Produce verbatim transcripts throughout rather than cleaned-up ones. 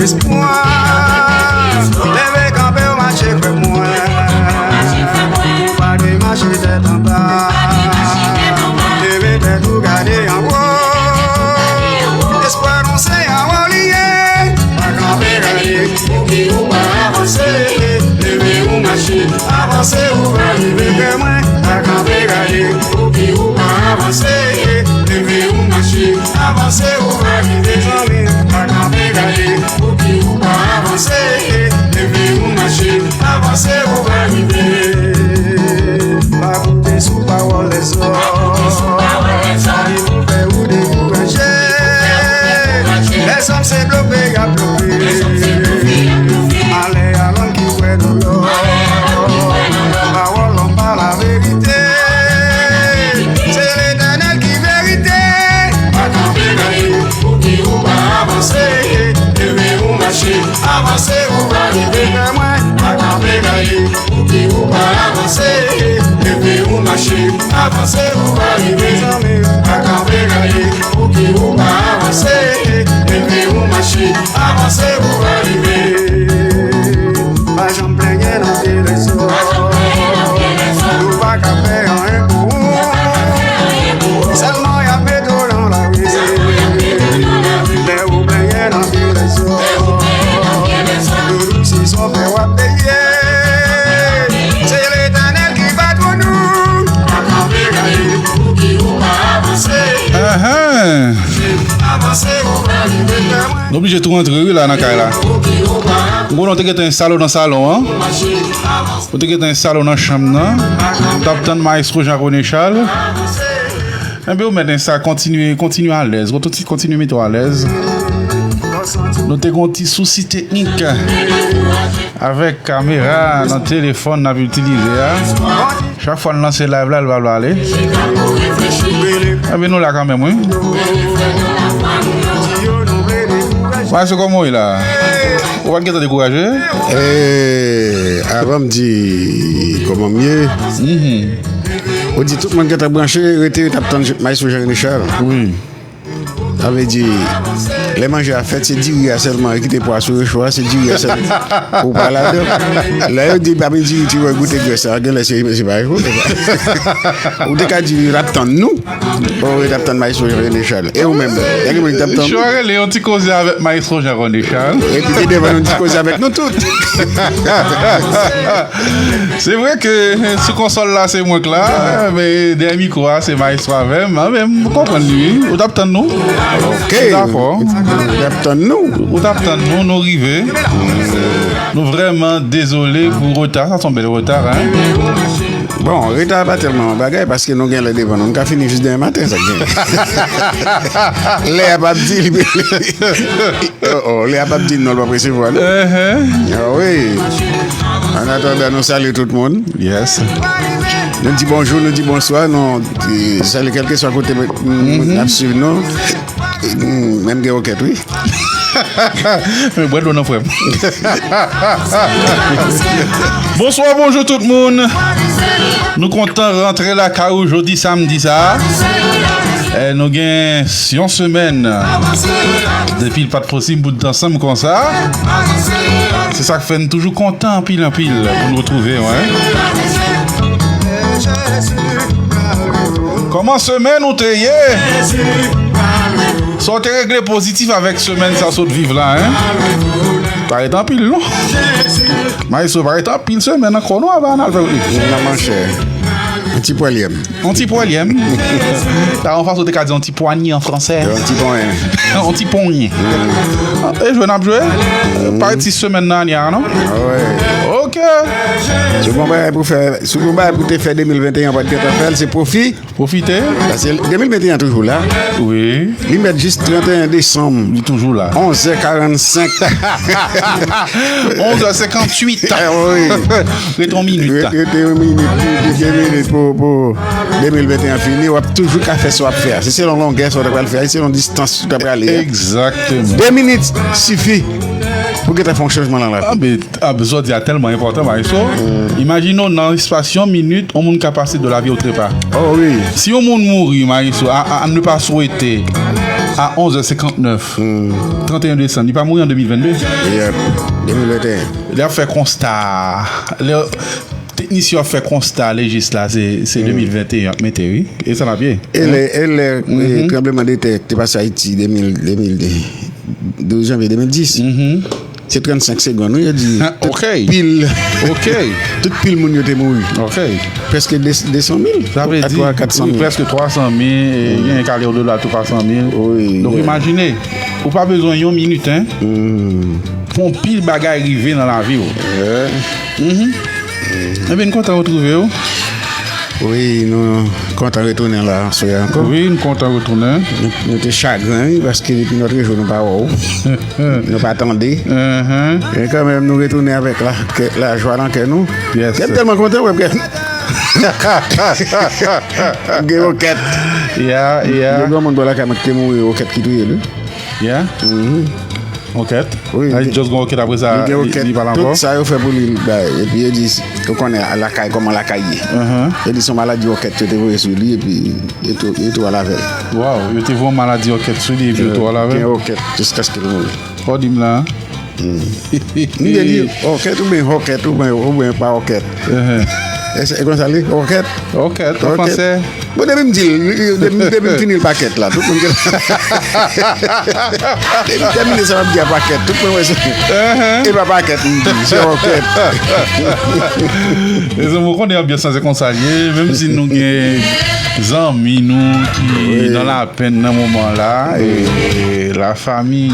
Espwa, leve kanpe w mache kwè mwen. Ou pa dwe mache tèt anba. Leve tèt ou gade anwo. Espwa nou se anwo li ye. Pa kanpe gade, pouki ou pa avanse? Leve ou mache, avanse ou va rive. Frè mwen, pa kanpe gade, pouki ou pa avanse? Leve ou mache, avanse ou va rive. Zanmi, pa kanpe gade, pouki ou pa avanse? Leve ou mache, avanse ou va rive. Pa koute sou pawòl lèzòm. Li pou fè ou dekouraje. Lèzòm se blofe y ap blofe. Malè a lòm ki kwè nan lòm. Pawòl lòm pa laverite. Se Letènèl ki verite. Pa kanpe gade, pouki ou pa avanse? Leve ou mache, avanse ou va rive. Frè mwen, pa kanpe gade, pouki ou pa avanse? Leve ou mache, avanse ou va rive. Zanmi, pa kanpe gade, pouki ou pa avanse? Leve ou mache, avanse ou va rive. Pa janm plenyen nan pye lèzòm. Yo pa ka fè anyen pou ou. Sèlman y ap mete w nan lari. Lè ou plenyen nan pye lèzòm, yo di w se sa w fè w ap peye. Se Letènèl ki patwon nou. Pa kanpe gade, pouki ou pa avanse? Ahan. Avanse ou pa rive. Nou oblije tou rantre wi la nan kay la. Ou konnen w te gentan enstale w nan salon an. Ou te gentan enstale w nan chanm nan. Ou t ap tann Maestro Jean René Charles. Enben ou mèt enstale, kontinye, kontinye alèz. Konti-, kontinye mete w alèz. Nou te gen yon ti sousi teknik avèk kamera nan telefòn n ap itilize a. Chak fwa n lanse live la, l pa vle ale. Enben nou la kanmenm, wi. Maestro, kòman w ye la? Ou pa t gentan dekouraje? Eh, avan m di kòman m ye, ou di tout moun gentan branche, rete, rete ap tann Maestro Jean René Charles. Wi. Sa vle di, lè manje a fèt, se diri a sèlman ki te pwa sou recho a, se diri a sèlman ou pa ladan. Lè yo di pa gen diri, ti wè goute grès la, genlè se, se pa yo. Ou te ka di, "N ap tann nou." Oh, wi, t ap tann Maestro Jean René Charles. E ou menm? Gen moun ki t ap tann ou? Chwa rele yon ti koze avèk Maestro Jean René Charles. Epi te devan yon ti koze avèk nou tout. Se vre ke sou konsòl la, se mwen k la, men dèyè mikwo a, se Maestro avè m. Mwen menm, m konprann li, wi. Ou t ap tann nou? Ok. Dakò. Ou t ap tann nou? Ou t ap tann nou, nou rive. Nou vrèman dezole pou reta. Sa se yon bèl reta, hein? Bon, reta a pa tèlman yon bagay, paske nou gen lè devan nou. Nou ka fini jis demen maten, sa k gen. Lè a p ap di, li, oh, oh, lè a p ap di non, l p ap resevwa, non. Ah wi. An atandan, nou salye tout moun. Yes. Nou di bonjou, nou di bonswa, nou, eh, salye kèlkeswa kote moun ap swiv nou. Mm, menm gen okèt, wi. Men bwè dlo non, frè m. Bonswa, bonjou tout moun. Nou kontan rantre lakay ou jodi samdi sa a. Eh, nou gen yon semèn depi l pa t posib pou n t ansanm konsa. Se sa k fè n toujou kontan anpil, anpil pou n retwouve w, hein. Kòman semèn ou te ye? Sa w te regle pozitif avèk semèn sa sot viv la, hein? Pa ret anpil, non. Maestro, pa ret anpil semèn ankò, non, avan n al fè wout li. Non, monchè. Yon ti pwèlyèm. Yon ti pwèlyèm. Sa yon fason te ka di yon ti pwanye an fransè. Yon ti ponyen. Yon ti ponyen. E jwe n ap jwe. Pa ret sis semèn nan ane a, non? Ah wi. Ok. Si w gen yon bagay pou fè, si w gen yon bagay pou te fè de mil venteyen an, pa t gentan fè l, se pwofi. Pwofite. Paske de mil venteyen an toujou la. Wi. Li mèt jis trannteyen desanm. Li toujou la. Onz è karannsenk. Onz è senkantuit. Eh, wi. Rete yon minit. Rete, rete yon minit. Rete de minit pou, pou de mil venteyen an fini. W ap toujou ka fè sa w ap fè a. Se selon longè sa w ta pral fè a. Se selon distans ou ta prale a. Egzakteman. De minit sifi pou gentan fè yon chanjman nan lavi. Ah, men, ah, men sa w di a tèlman enpòtan, Maestro. Imajine w, nan espas yon minit, yon moun ka pase de la vie au trépas. Oh wi. Si yon moun mouri, Maestro, à, à, à ne pas souhaiter, A onz è senkantnèf, trannteyen desanm, li pa mouri an de mil vennde? Yep, de mil venteyen. Lè y ap fè konsta, lè teknisyen yo ap fè konsta lejis la, se, se de mil venteyen y ap mete, wi. E sa n ap ye. E lè, e lè, e, tranbleman de tè te pase Ayiti de mil, de mil de, douz janvye de mil dis. Se trannsenk segonn, wi, yo di. Tout pil, tout pil moun yo te mouri. Prèske de, de san mil. Sa vle di, wi, prèske twa san mil, e, gen ka ale odela twa san mil. Donk, imajine, ou pa bezwen yon minit, en, pou yon pil bagay rive nan lavi w. Ebyen, n kontan retwouve w. Wi, nou kontan retounen la aswè a ankò. Wi, n kontan retounen. Nou, nou te chagren, wi, paske depi nòt rejou nou pa wè w. Nou pa tande. Men kanmenm, nou retounen avèk la, kè, la jwa nan kè nou. Kè m tèlman kontan, wè, kè gen wokèt. Gen granmoun bò lakay mwen ki te mouri, wokèt ki touye l, wi. Wokèt? Wi, just gon wokèt, apre sa, li pa la ankò. Tout sa yo fè pou li, bay. Epi yo di, ou konnen lakay, kòman lakay ye. Yo di se yon maladi wokèt yo te voye sou li, epi yo tou, yo tou al avè l. Waw, yo te voye yon maladi wokèt sou li, epi yo tou al avè l. Gen wokèt, jiskaske l mouri. Fò di m la. M te di, wokèt oubyen wokèt, oubyen, oubyen pa wokèt. E se konsa li, wokèt. Wokèt, an fransè. Bon, depi m di l, depi, depi m fini l pakèt la, tout moun gen. Depi m tèmine sa m ap di a pakèt, tout moun wè se, e pa pakèt m di, se wokèt. Mezanmi, ou konnen anbyans lan se konsa l ye, menm si nou gen zanmi nou ki nan lapenn nan moman la, e la fami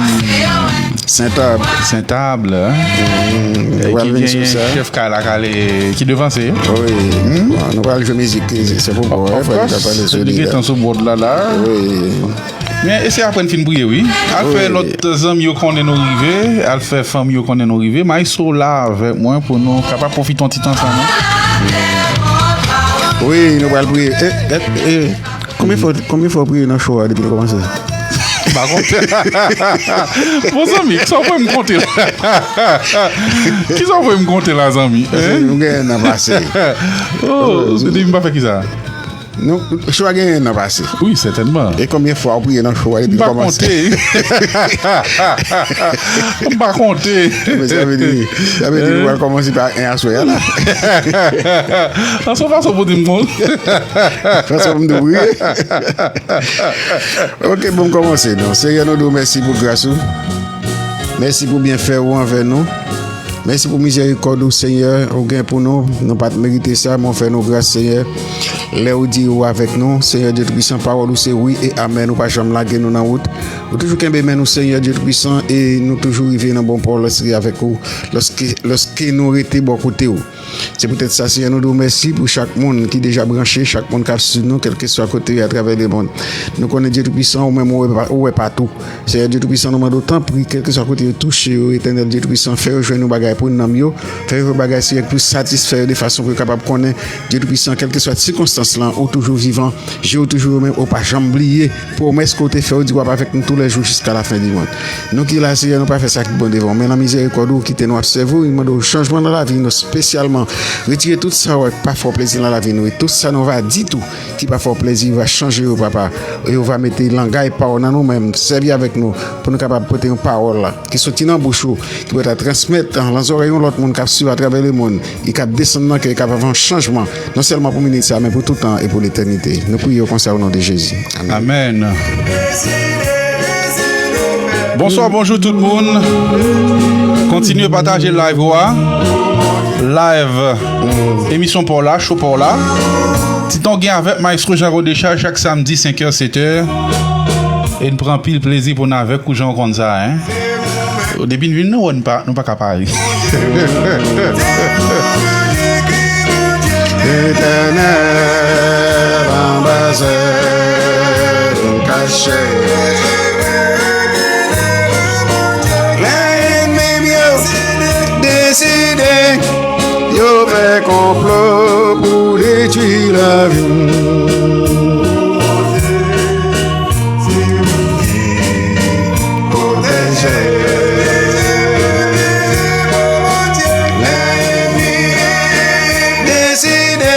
Sentab. Sentab, e ki genyen chèf kay la k ale, ki devanse. Wi. Bon, nou pral jwe mizik, se pou bò, fò nou ta pale sou li. Li gentan sou bòd la, la. Wi. Men eseye apre n fin priye, wi. Al fè lòt zanmi yo konnen nou rive, al fè fanmi yo konnen nou rive. Maestro la avèk mwen pou nou kapab pwofite yon ti tan ansanm, wi. Wi, nou pral priye. E, e, e, konbyen fwa, konbyen fwa w priye nan show a depi l kòmanse? M pa konte. Bon, zanmi, kisa w voye m konte la? Kisa w voye m konte la, zanmi? Paske nou gen yon an pase. Oh, depi m pa fè kisa? Nou, show a gen yon an pase. Wi, sètènman. E konbyen fwa w priye nan show a depi l kòmanse? M pa konte. M pa konte. Men sa vle di, sa vle di nou pral kòmanse pa en aswè a la. An se yon fason pou di m konsa. Fason pou m di w priye. Ok, bon, m kòmanse non. Senyè, nou di w mèsi pou gras ou. Mèsi pou byenfè ou anvè nou. Mèsi pou mizèrikòd ou, Senyè, ou gen pou nou. Nou pa t merite sa, men w fè nou gras, Senyè. Lè ou di ou avèk nou, Senyè Dye Toupisan, pawòl ou se wi e amèn. Ou pa janm lage nou nan wout. Ou toujou kenbe men nou, Senyè Dye Toupisan, e nou toujou rive nan bon pò lòske avèk ou, lòske, lòske nou rete bò kote ou. Se poutèt sa, Senyè, nou di w mèsi pou chak moun ki deja branche, chak moun k ap swiv nou, kèlkeswa kote yo ye atravè lemonn. Nou konnen, Dye Toupisan, ou menm ou wè pa-, ou wè patou. Senyè Dye Toupisan, nou mande w, tanpri, kèlkeswa kote yo touche yo, Etènèl Dye Toupisan, fè yo jwenn yon bagay pou nanm yo, fè yo jwenn bagay, Senyè, ki pou satisfè yo de fason pou yo kapab konnen, Dye Toupisan, kèlkeswa sikonstans lan, ou toujou vivan, je w toujou ouvè, ou pa janm bliye pwomès ke w te fè, ou di w ap avèk nou toulèjou jiska lafen di mond. Nou ki la, Senyè, nou pa fè sa ki bon devan w, men nan mizèrikòd ou, kite nou ap sèvi w, e mande w chanjman nan lavi nou, espesyalman retire tout sa w wè ki pa fè w plezi nan lavi nou, e tout sa nou va di tou ki pa fè w plezi, va chanje yo, papa, e ou va mete langay pa w nan nou menm, sèvi avèk nou, pou nou kapab pote yon pawòl la, ki soti nan bouch ou, ki pou ta transmèt nan zòrèy yon lòt moun k ap swiv atravè lemonn, e k ap desann nan kè, e k ap avè yon chanjman, non sèlman pou minit sa, men pou tout tan e pou letènite. Nou priye w konsa o non de Jezi. Amèn. Amèn. Bonswa, bonjou tout moun. Kontinye pataje live ou a. Live, emisyon pa w la, show pa w la. Ti Tongen avèk Maestro Jean Rodechal chak samdi senk è, sèt è. E n pran anpil plezi pou n avèk ou, jan w konn sa, en. Depi n vin, nou wè n pa, nou pa ka pare. Etènèl anbasè, nou kache. Lènmi m yo deside, yo fè konplo pou detwi lavi m. Pwotèje. Lènmi deside,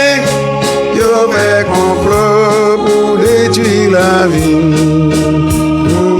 yo fè konplo pou detwi lavi m.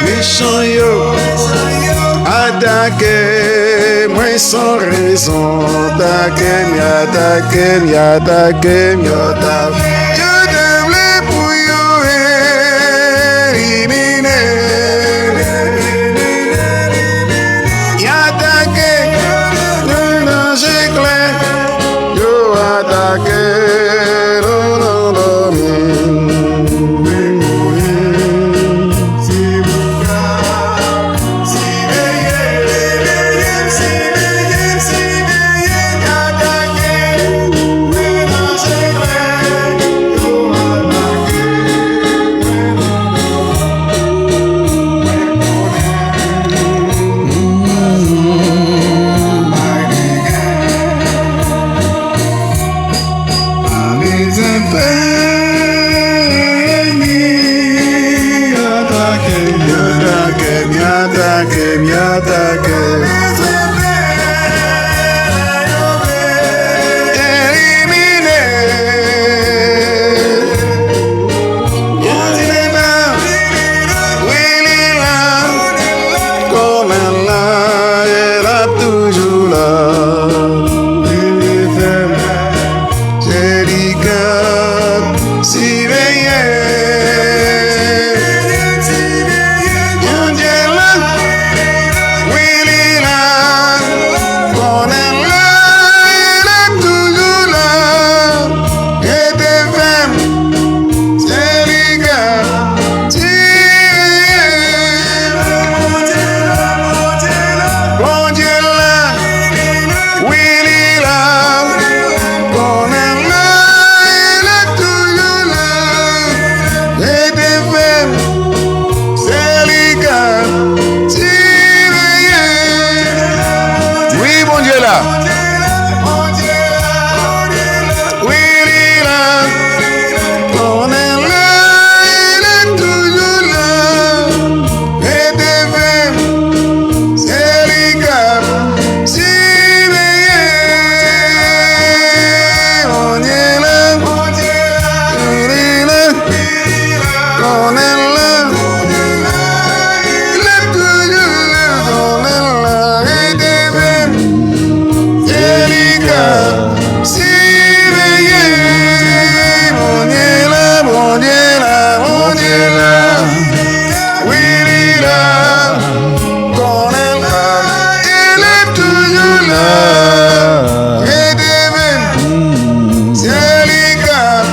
Mechan yo atake mwen san rezon. Atake m, y atake m, y atake m, yo ta, yo te vle pou yo elimine m. Y atake nan danje klè. Yo atake nou nan dòmi. Pa bezwen pè, ènmi atake m, atake m, atake m, atake m. Elimine. Wi, li la. Konnen l la, e l ap toujou la. Li fè m Se li k ap siveye. Bondye la, wi, li la. Konnen l la, e l ap toujou la. Rete fèm, se li k ap siveye. Bondye la, wi, li la. Konnen l la, e l ap toujou la. Rete fèm, se li k ap siveye. Wi, Bondye la. Wi, li la. Konnen l la, e l ap toujou la. Rete fèm, se li k ap siveye. Bondye la, wi, li la. Konnen l la, e l ap toujou la. Konnen l la, rete fèm, se li k ap siveye. Bondye la, Bondye la, Bondye la. Wi, li la. Konnen l la, e l ap toujou la. Rete fèm, se li k ap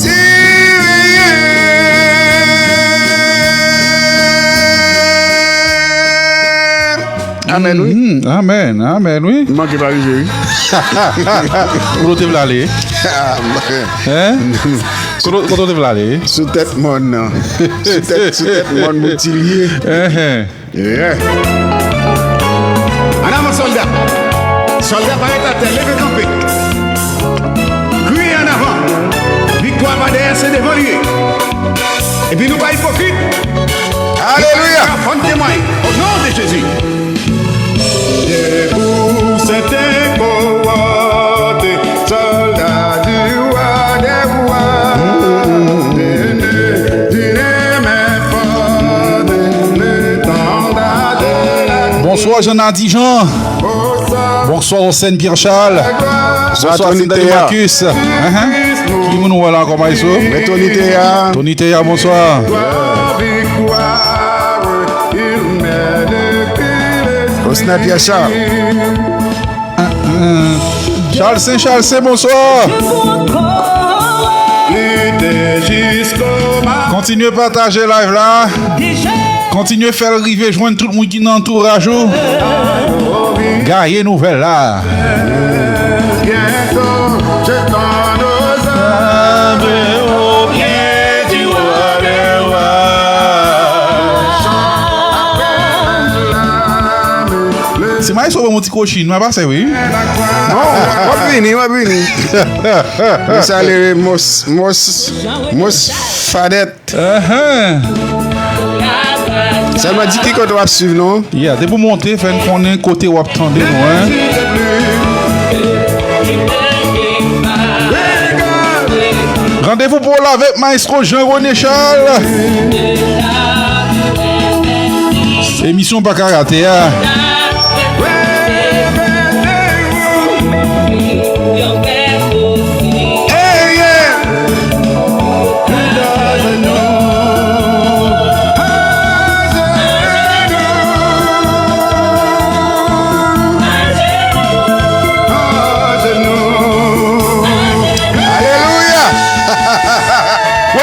siveye. Amèn, wi. Mhm, amèn, amèn, wi. M manke pa rive, wi. Kote w te vle ale? Ah, man. Hein? Kote, kote w te vle ale? Sou tèt mòn nan. Sou tèt, sou tèt mòn Boutilye. Hein, hein. Yeah. An avan, sòlda. Sòlda, parèt atè, leve kanpe. Kriye an avan. Viktwa pa dèyè, se devan li ye. Epi nou pa ipokrit. Alelouya. Fò n temwaye. O non de Jezi. Debout, c'est un cohorte, soldats du roi des rois. Tenez, tenez, mes frères, l'étendard de la Bonswa, Jean Nadijan. Bonswa, Rosène Pierre Charles. Bonswa, Tony Théa. Marcus. Hein, hein. Ki moun ou wè la kòm ayisyen? Mwen Tony Théa. Tony Théa, bonswa. Osna Pierre Charles. Charles Saint, Charles Saint, bonswa. Kontinye pataje live la. Kontinye fè l rive jwenn tout moun ki nan antouraj ou. Gaye nouvèl la. Si maestro ban m yon ti kochin, mwen pase, wi. Non, w ap vini, w ap vini. Mwen salye Mos, Mos, Mos Fadet. Ahan. Sèlman di ki kote w ap swiv nou. Yeah, depi w monte, fè n konnen kote w ap tande nou, hein. Randevou pou w la avèk Maestro Jean René Charles. Misyon pa ka rate a. Alelouya! Wi.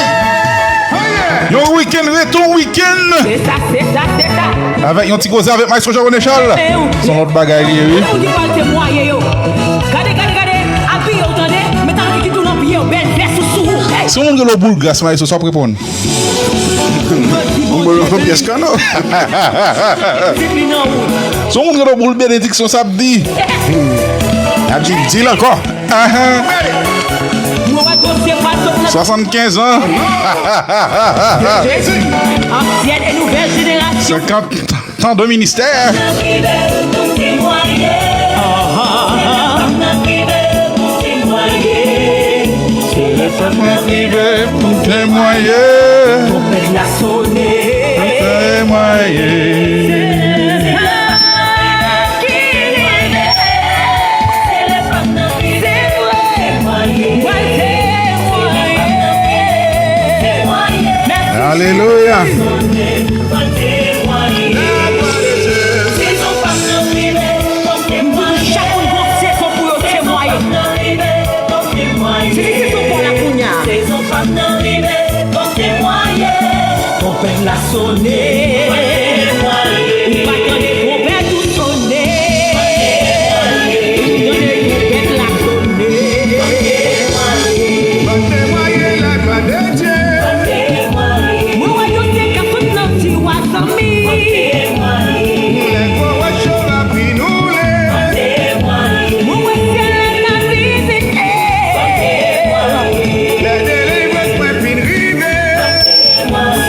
Yon wikenn retou wikenn. Se sa, se sa, se sa. Avèk yon ti koze avèk Maestro Jean René Charles. Se yon lòt bagay li ye, wi. Ou ki pral temwaye yo. Gade, gade, gade. Abiye w tande. Met anki ki tou nan pye w. Bèl vès ou sou ou. Hey! Si yon moun gen yon boul gras, Maestro, sa w ap reponn? Yon pyès kanno. Si yon moun gen yon boul benediksyon, sa ap di. Ap di, di l ankò. Ahan. Swasannkenz an. Senkant tan de ministè. Se lè fòs mwen rive pou m temwaye. Temwaye. Alelouya. Chak moun gon sezon pou yo temwaye. Sezi sezon pa w la kounye a. Twonpèt la sone. Ou pa tande twonpèt ou sone. Ou tande twonpèt la sone. Mwen wè yo te ka sot nan tiwa, zanmi. Mwen wè syèl la ka vizite.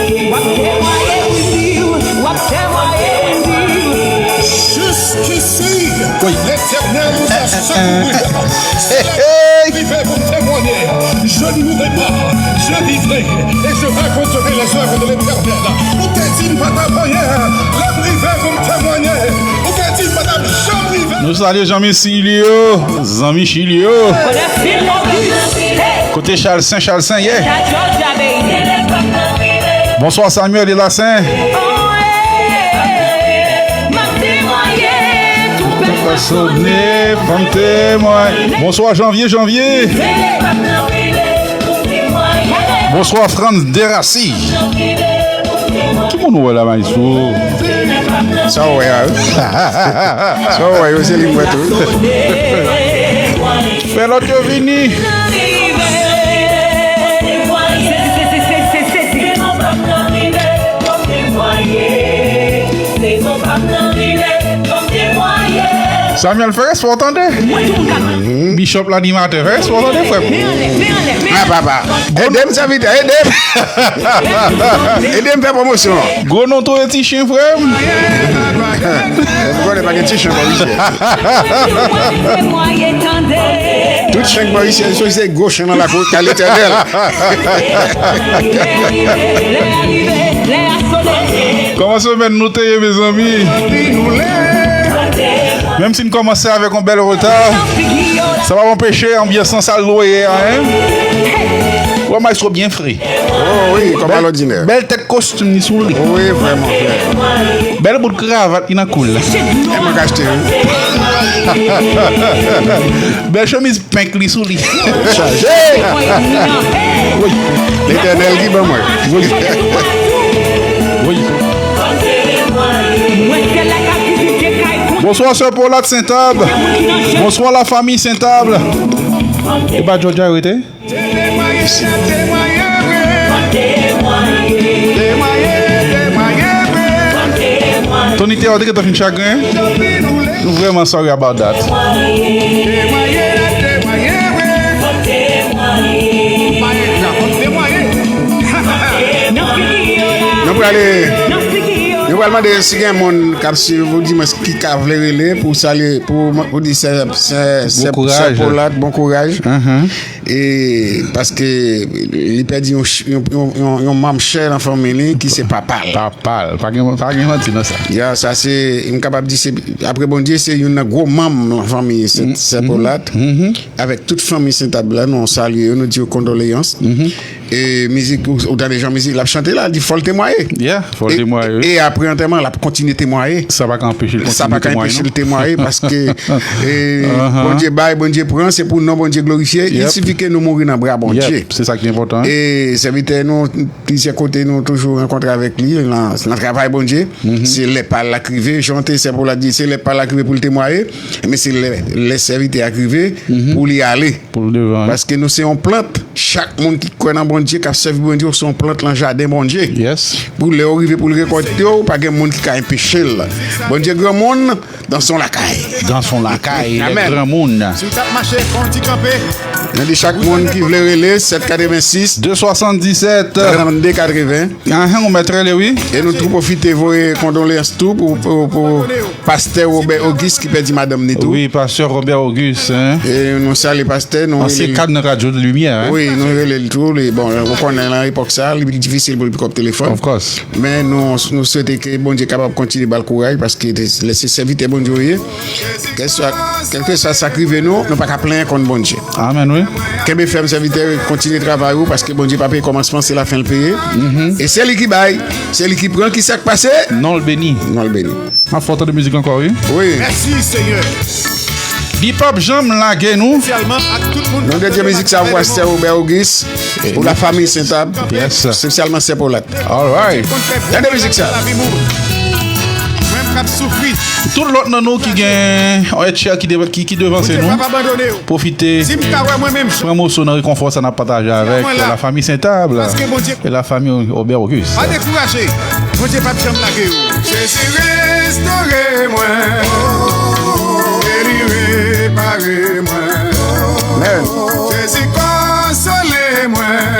W ap temwaye, wi, w ap temwaye, wi. Jusqu'ici, l'Éternel nous a secourus. Si l ap rive pou m temwaye, je ne mourrai pas, je vivrai et je raconterai les œuvres de l'Éternel. Ou te di m pa t ap anyen, l ap rive pou m temwaye. Ou te di m pa t ap janm rive. Nou salye zanmi Silyo, zanmi Chilyo. Kote Chalsen, Chalsen ye? Bonswa Samuel Delassen. Sone, fè m temwaye. Bonswa Janvye, Janvye. Bonswa Frantz Derassi. Ki moun ou wè la, Maestro? Sa w wè a, wi. Sa w wè yo, se li m wè tou. Fè lòt yo vini. Samuel, fè respè w tande. Bishop lanimatè, fè respè w tande, frè m. Men anlè, men anlè, men anlè. Ah, papa. Ede m, sèvitè, ede m. Ede m fè pwomosyon an. Gwo non touye ti chen, frè m. M konnen pa gen ti chen bò isit. Tout chen bò isit, se gwo chen nan lakou a Letènèl. Kòman semèn nou te ye, mezanmi? Menm si n kòmanse avèk yon bèl reta, sa p ap anpeche anbyans lan sa l dwe ye a, en. Wè, Maestro byen fre. Oh wi, kòm alòdinè. Bèl tèt kostim li sou li. Wi, vrèman, vrèman. Bèl bout kravat li nan kou l la. E mwen k achte, wi. Bèl chemiz penk li sou li. Chaje. Wi. Letènèl ki ban mwen. Wi. Wi. Bonswa, sè Paulette Sentab. Bonswa, lafanmi Sentab. E pa Georgia yo rete? Tony Terror te gentan fin chagren. Nou vrèman sorry about that. Nou prale. Al mande si gen moun k ap swiv ou, di mwen ki ka vle rele pou salye, pou, pou di sè, sè, sè, sè Polat, bon kouraj. E paske li pèdi yon, yon, yon, yon, yon manm chè nan fanmi li ki se papa l. Papa l. Pa gen, pa gen manti nan sa. Ya, sa se, m kapab di se, apre Bondye, se youn nan gwo manm nan fanmi sè, sè Polat. Avèk tout fanmi Sentab la, nou salye yo, nou di yo kondoleyans. E mizik, ou, ou tande jan mizik l ap chante la, li di fò l temwaye. Yeah, fò l temwaye, wi. E apre antèman, l ap kontinye temwaye. Sa pa ka anpeche l kontinye temwaye, non. Sa pa ka anpeche l temwaye, paske, e, Bondye bay, Bondye pran, se pou non Bondye glorifye. Il sifi ke nou mouri nan bra Bondye. Yep, se sa ki enpòtan, wi. E sèvitè nou, plizyè kote nou toujou rankontre avèk li nan, nan travay Bondye. Se lè pa l la k rive, jan te sè Polat di, se lè pa l la k rive pou l temwaye. Men se lè, lè sèvitè a k rive pou li ale. Pou l devan, wi. Paske nou se yon plant. Chak moun ki kwè nan Bondye, k ap sèvi Bondye, ou se yon plant nan jaden Bondye. Yes. Pou lè w rive pou l rekòte w, pa gen moun ki ka enpeche l. Bondye granmoun, dans son lakay. Dans son lakay, lè granmoun. Si w t ap mache, fè yon ti kanpe. Mwen di chak moun ki vle rele, sèt katrevensis, de swasanndisèt, trannde katreven. Ahan, ou mèt rele, wi. E nou tou pwofite voye kondoleyans tou pou, pou, pou Pastè Robert Auguste ki pèdi madanm ni tou. Wi, pastè Robert Auguste, hein. E nou salye pastè, nou rele l. Ansyen kad nan Radyo Limyè, hein. Wi, nou rele l tou. Li, bon, ou konnen nan epòk sa, li difisil pou l pik ap telefòn. Of course. Men nou, nou swete ke Bondye kapab kontinye ba l kouraj, paske lè se sèvitè Bondye w ye, kèlkeswa, kèlkeswa sa k rive nou, nou pa ka plenyen kont Bondye. Amen, wi. Kenbe fèm, sèvitè, kontinye travay ou, paske Bondye pa peye kòmansman, se lafen l peye. E se li ki bay, se li ki pran, ki sa k pase? Non l beni. Non l beni. M ap fè w tande mizik la ankò, wi. Wi. Mèsi, Senyè. Li p ap janm lage nou. Espesyalman ak tout moun. Non de Dye, mizik sa pou pastè Robert Auguste, pou la famille Sentab, espesyalman sè Polat. All right. Tande mizik sa. Mwen k ap soufri. Tout lòt nan nou ki gen yon head share ki, de, ki, ki devanse nou, pwofite pran moso nan rekonfò sa n ap pataje avèk la famille Sentab e la famille Robert Auguste. Pa dekouraje. Bondye p ap janm lage w. Jezi restore mwen e li repare mwen. Amen. Jezi konsole mwen.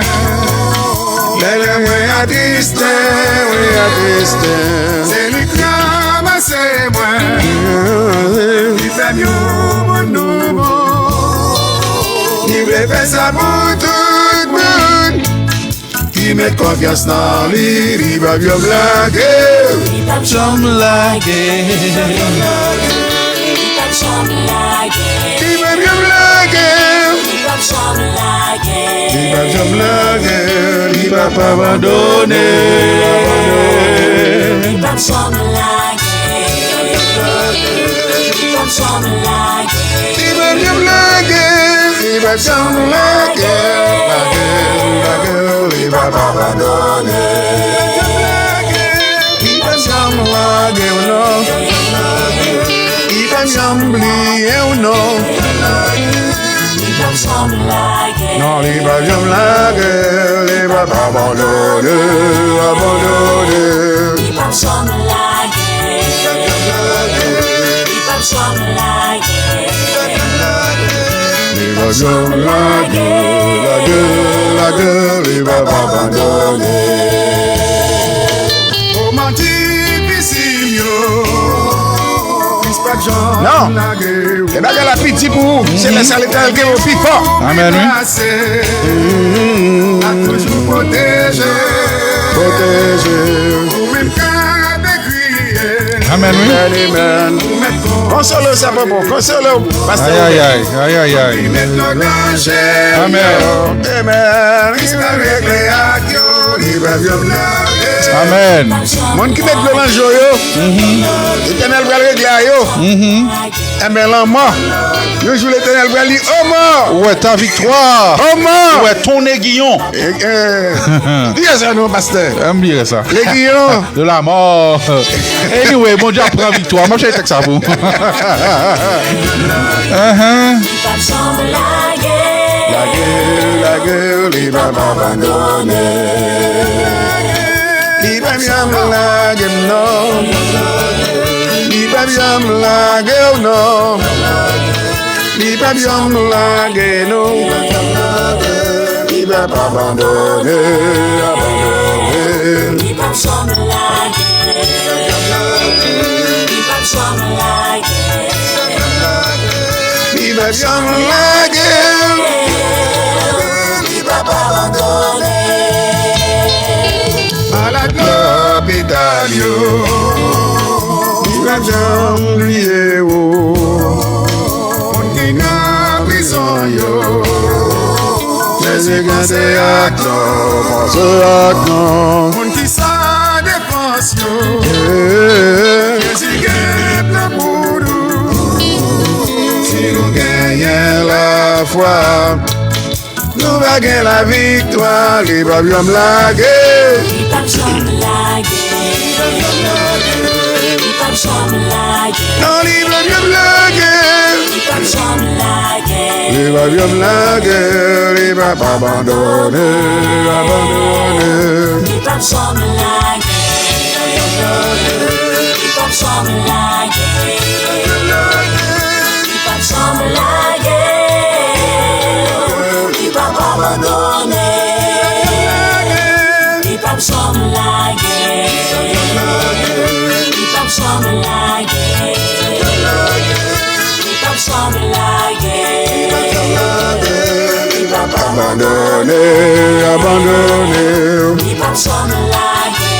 Lè, lè mwen atriste, mwen atriste. Se li k ranmase mwen. Li fè m yon moun nouvo. Li vle fè sa pou tout moun ki met konfyans nan li, li p ap janm lage. Li p ap janm lage. Li p ap janm lage. Li p ap janm lage. Li p ap janm lage. Li p ap janm lage. Li p ap abandone. Li p ap janm lage. Li p ap janm lage. Li p ap janm lage. Li p ap janm lage. Lage, lage, li p ap abandone. Li p ap janm lage w non. Li p ap janm bliye w non. Li p ap janm lage. Non, li p ap janm lage. Li p ap abandone, abandone. Li p ap janm lage. Li p ap janm lage. Li p ap janm lage, lage, lage, li p ap abandone. Moman difisil yo, Kris p ap janm lage w. Non. E bagay la pi di pou ou, se lè sa Letènèl gen w pi fò. Amen, wi. L ap toujou pwoteje. Pwoteje. Ou menm k ap Amen, wi. Amen, amen. Konsole w, sè Popo. Konsole w, pastè Robert. Ayayay, ayayay. Amen. Amen. Amen. Moun ki met dlo nan je yo, Letènèl pral regle a yo. Enben, lanmò, yon jou Letènèl pral di, "O mò!" Ou wè ta viktwa. O mò! Ou wè ton negiyon. Eh, eh. Di sa non, pastè. M bliye sa. Legiyon. De la mò. Anyway, Bondye ap pran viktwa. M ap chèche tèks sa pou ou. Ahan. Lage, lage, li p ap abandone. Li p ap janm lage m non. Li p ap janm lage w non. Li p ap janm lage nou. Li p ap abandone, abandone. Li p ap janm lage. Janm lage l, li p ap abandone. Malad lopital yo, li p ap janm bliye w. Moun ki nan prizon yo, Jezi gen se ak non, se ak non. Moun ki san defans yo, Jezi gen plan pou nou. Si nou genyen lafwa, nou va gen laviktwa. Li p ap janm lage. Li p ap janm lage. Li p ap janm lage. Non, li p ap janm lage. Li p ap janm lage. Li p ap janm lage. Li p ap abandone, abandone. Li p ap janm lage. Li p ap janm lage. Li p ap janm lage. Li p ap abandone. Li p ap janm lage. Li p ap janm lage. Li p ap janm lage. Li p ap abandone, abandone. Li p ap janm lage.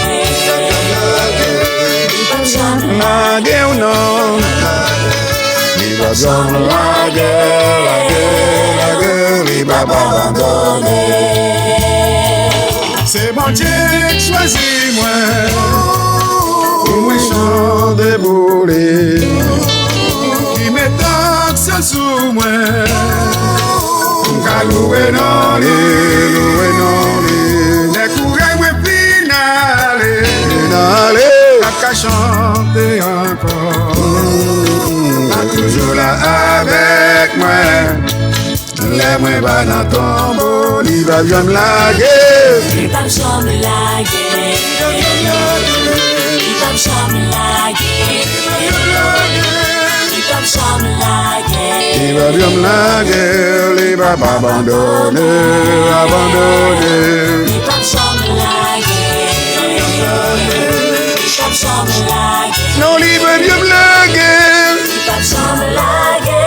Li p ap janm lage w non. Li p ap janm lage, lage, lage. Li p ap abandone. Se Bondye k chwazi mwen pou mwen chante pou li. Li met onksyon sou mwen. M ka louwe non li, louwe non li. Lè kouraj mwen fin ale, fin ale, m ap ka chante ankò. L ap toujou la avèk mwen. Lè mwen pa nan tonbo, li p ap janm lage. Li p ap janm lage. Li p ap janm lage. Li p ap janm lage. Li p ap janm lage. Li p ap abandone, abandone. Li p ap janm lage. Li p ap janm lage. Non, li p ap janm lage. Li p ap janm lage.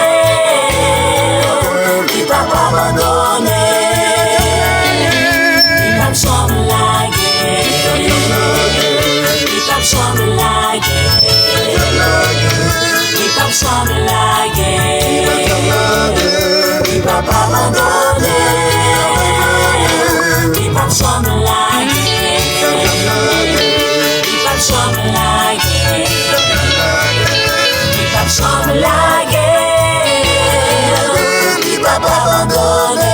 Li p ap abandone. Li p ap janm lage. Li p ap janm lage. Li p ap janm lage. Li p ap abandone. Li p ap janm lage. Li p ap janm lage. Li p ap janm lage. Li p ap abandone.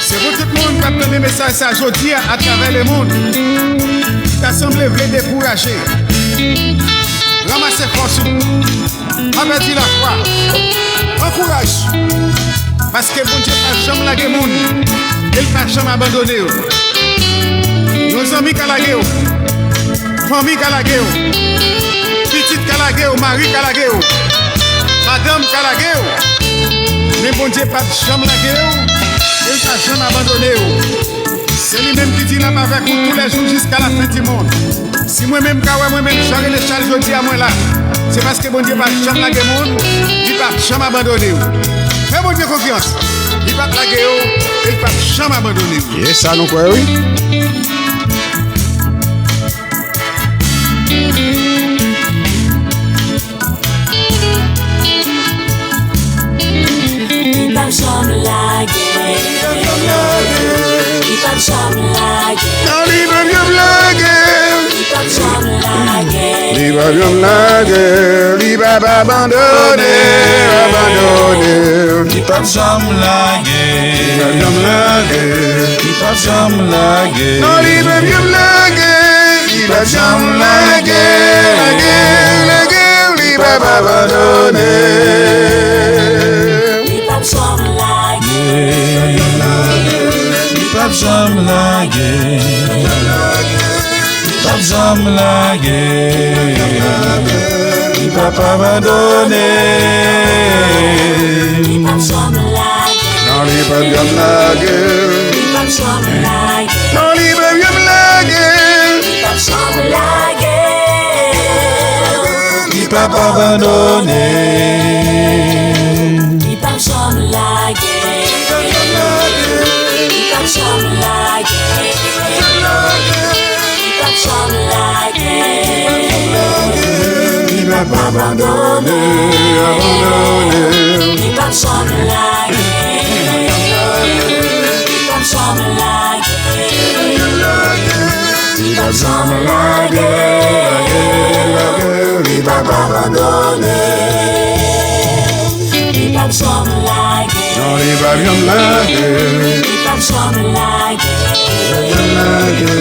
Se pou tout moun k ap tande mesaj sa jodi a atravè lemonn, ki ta sanble vle dekouraje. Ranmase fòs ou. Pa pèdi lafwa. Pran kouraj. Paske Bondye pa janm lage moun. E l pa janm abandone yo. Yon zanmi ka lage w. Fanmi ka lage w. Pitit ka lage w. Mari ka lage w. Madanm ka lage w. Men Bondye p ap janm lage w. E l pa janm abandone w. Se li menm ki di l ap avèk ou toulèjou jiska lafen di mond. Si mwen menm ka wè mwen menm jan Rene Chal jodi a mwen la, se paske Bondye pa janm lage moun, li pa janm abandone w. Fè Bondye konfyans, li p ap lage w, e li p ap janm abandone w. E sa nou kwè wi. Li p ap janm lage. Li p ap janm lage. Non, li p ap janm lage. Li p ap janm lage. Li p ap janm lage. Li p ap abandone, abandone. Li p ap janm lage. Li p ap janm lage. Li p ap janm lage. Non, li p ap janm lage. Li p ap janm lage. Lage, lage, li p ap abandone. Li p ap janm lage. Li p ap janm lage. Li p ap janm lage. Li p ap abandone. Li p ap janm lage. Non, li p ap janm lage. Li p ap janm lage. Non, li p ap janm lage. Li p ap janm lage. Li p P ap abandone. Li p ap janm lage. Li p ap janm lage. Li p ap janm lage. Li p ap abandone, abandone. Li p ap janm lage. Li p ap janm lage. Li p ap janm lage, lage, lage, li p ap abandone. Li p ap janm lage. Non, li p ap janm lage. Li p ap janm lage. Li p ap janm lage.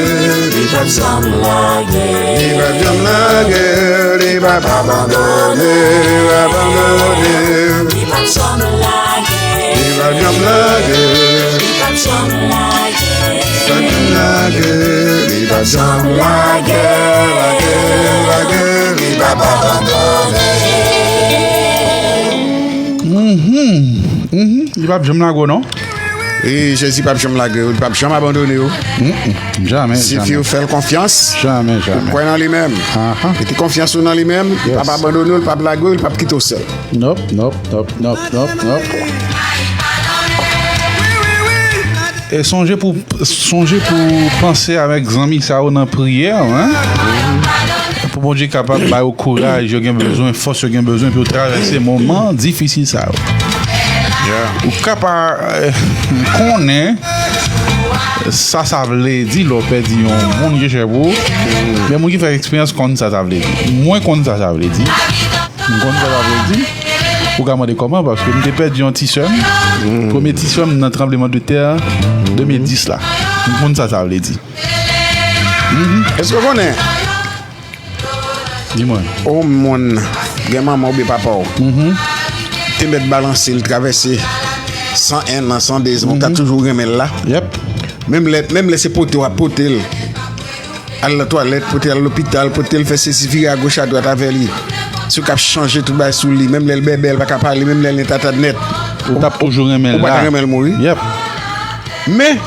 Li p ap janm lage. Li p ap janm lage. Li p ap abandone, abandone. Li p ap janm lage. Li p ap janm lage. Li p ap janm lage. Li p ap janm lage. Li p ap janm lage. Lage, lage, lage, li p ap abandone. Mhm, mhm. Li p ap janm lage w, non? E Jezi p ap janm lage w, li p ap janm abandone w. Mm-mm. Jamè, jamè. Sifi w fè l konfyans. Jamè, jamè. Ou kwè nan li menm. Aha. Mete konfyans ou nan li menm, li p ap abandone w, li p ap lage w, li p ap kite w sèl. Nop, nop, nop, nop, nop, nop. E sonje pou, sonje pou panse avèk zanmi sa yo nan priyè, hein? Pou Bondye kapab ba yo kouraj yo gen bezwen, fòs yo gen bezwen pou yo travèse moman difisil sa yo. Ou ka pa, eh, konnen sa sa vle di lè w pèdi yon moun ki chè pou ou. Men moun ki fè eksperyans konn sa sa vle di. Mwen konn sa sa vle di. M konn sa sa vle di. Ou ka mande kòman, paske m te pèdi yon ti sè m. Premye ti sè m nan tranbleman de tè de mil dis la. M konn sa sa vle di. Èske w konnen? Di mwen. Yon moun gen manman oubyen papa w te mèt balanse l travèse san en an, san de zan, ou ta toujou renmen l la. Yep. Menm lè, menm lè se pote w ap pote l al nan twalèt, pote l al lopital, pote l fè sesi, vire agoch adwat avè li. Si w k ap chanje tout bagay sou li, menm lè l bèbè, l pa ka pale, menm lè l nèt atad nèt. Ou t ap toujou renmen l la. Ou pa ta renmen l mouri. Yep. Men,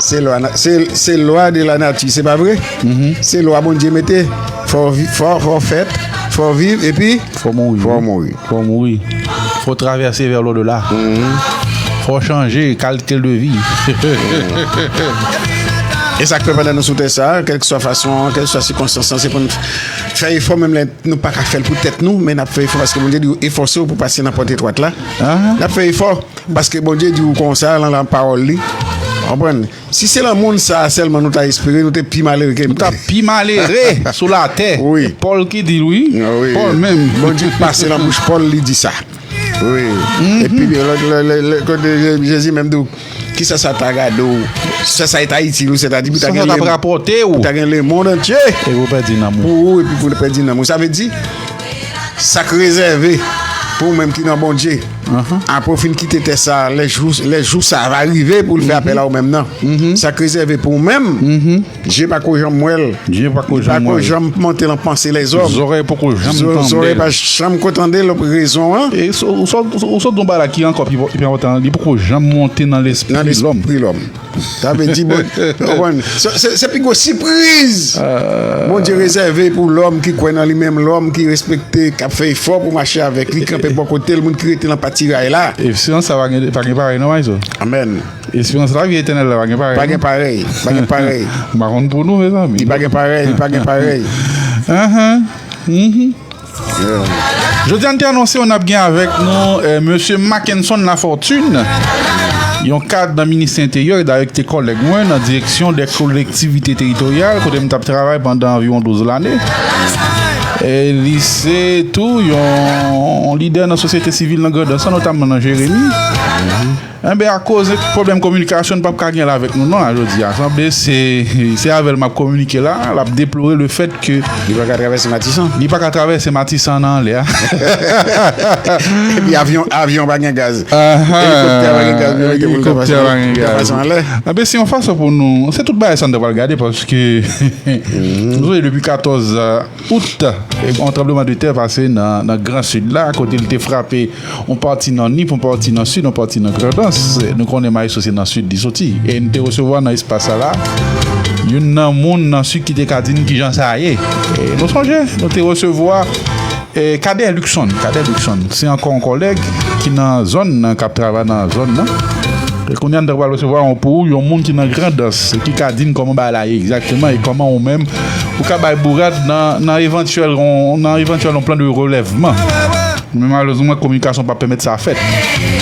se lwa, se, se lwa de la nati, se pa vre? Se lwa Bondye mete. Fò w vi-, fò, fò w fèt, fò w viv, epi fò w mouri. Fò w mouri. Fò w mouri. Fò w travèse vè lodela. Fò w chanje kalite de vi. E sa k fè pandan nou sou tè sa, kèlkeswa fason an, kèlkeswa sikonstans lan, se pou n fè efò, menm lè nou pa ka fè l pou tèt nou, men n ap fè efò paske Bondye di w efòse w pou pase nan pòt etwat la. N ap fè efò. Paske Bondye di w konsa nan, nan pawòl li. Konprann? Si se nan monn sa a sèlman nou ta espere, nou te pi malere ke. Nou ta pi malere sou latè. Wi. Pòl ki di l, wi. Wi. Pòl menm. Bondye pase nan bouch Pòl, li di sa. Wi. Epi, lè, lè, lè, lè, kote Je-, Jezi menm di w, kisa sa ta gade w? Sa sa ta itil ou, sètadi pou ta gen lè. Sa sa t ap rapòte w? Pou ta gen lemonn antye. Epi w pèdi nanm ou. Pou ou, epi pou w pèdi nanm ou. Sa vle di, sa k rezève pou ou menm ki nan Bondye. Apre w fin kite tè sa, lè jou, lè jou sa va rive pou l fè apèl a ou menm nan. Sa k rezève pou ou menm, je pa ko janm wè l. Je pa ko janm wè l. Li pa ko janm monte nan panse lèzòm. Zòrèy poko janm tande l. Zòrèy pa janm ko tande l, rezon an. E so, ou sot, ou sot di yon bagay la ki ankò pi, pi enpòtan, li poko janm monte nan lespri lòm. Nan lespri lòm. Sa vle di, bon, konprann? Se, se, se pi gwo sipriz Bondye rezève pou lòm ki kwè nan li menm, lòm ki respekte, k ap fè efò pou mache avèk li, kanpe bò kote l, moun ki rete nan patiray la. Esperans sa pa gen, pa gen parèy non, Mayzo. Amèn. Esperans lavi etènèl la pa gen parèy non. Pa gen parèy, pa gen parèy. M pa konn pou nou, mezanmi. Li pa gen parèy, li pa gen parèy. Ahan. Mhm. Jodi a, n te anonse w n ap gen avèk nou, eh, mesye Mackenson Lafortune, yon kad nan Ministè Enteryè, e dayè ki te kòlèg mwen nan direksyon dè kolektivite teritoryal, kote m t ap travay pandan anviwon douz lane. E li se tou yon lidè nan sosyete sivil nan Grandans, notamman nan Jeremi. Enben, akoz pwoblèm kominikasyon, n p ap ka gen l avèk nou non, a jodi a. Sanble se, se avè l m ap kominike la, l ap deplore le fèt ke li pa ka travèse Matisan. Li pa ka travèse Matisan nan anlè a. Epi avyon, avyon pa gen gaz. Aha. Elikoptè pa gen gaz, yo mete pou l ta pase, ta pase anlè. Enben, se yon fason pou nou, se tout bagay sa n ta pral gade, paske nou sonje depi katòz out, yon tranbleman de tè pase nan, nan Gran Sid la, kote l te frape yon pati nan Nip, yon pati nan Sid, yon pati nan Grandans. Nou konnen Maestro se nan Sid li soti. E n te resevwa nan espas sa la, youn nan moun nan Sid ki te ka di n kijan sa ye. E nou sonje, nou te resevwa E, Kadè Luckson, Kadè Luckson, se ankò yon kòlèg ki nan zòn nan, k ap travay nan zòn nan. E kounye a, n ta pral resevwa yon, pou yon moun ki nan Grandans, ki ka di n kòman bagay la ye egzakteman, e kòman ou menm, ou ka bay bourad nan, nan evantyèl, yon, nan evantyèl yon plan de relèvman. Men malerezman, kominikasyon pa pèmèt sa fèt.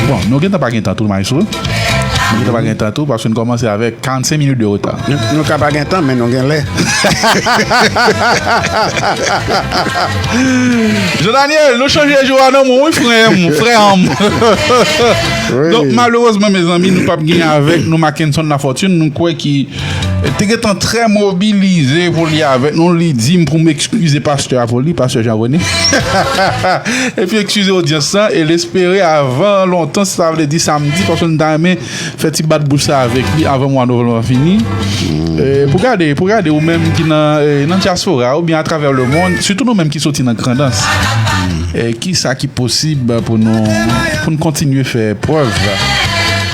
Bon, nou gentan pa gen tan tou, maestro. Nou gentan pa gen tan tou, paske nou kòmanse avèk karannsenk minit de reta. Nou, nou ka pa gen tan, men nou gen lè. Jean Daniel, nou chanje jou a nan moun, wi, frè m, frè m. Wi. Donk, malerezman, mezanmi, nou p ap gen avèk nou Mackenson Lafortune. Nou kwè ki te gentan trè mobilize pou li avèk nou. Li di m pou m eskize pastè a pou li, pastè Jean René. Epi eskize odyans lan, e l espere avan lontan, sa vle di samdi, paske n ta renmen fè ti bat bouch sa avèk li avan mwa novanm lan fini. E, pou gade, pou gade ou menm ki nan, e, nan dyaspora oubyen atravè lemonn, sitou nou menm ki soti nan Grandans, e, kisa ki posib pou nou, pou n kontinye fè prèv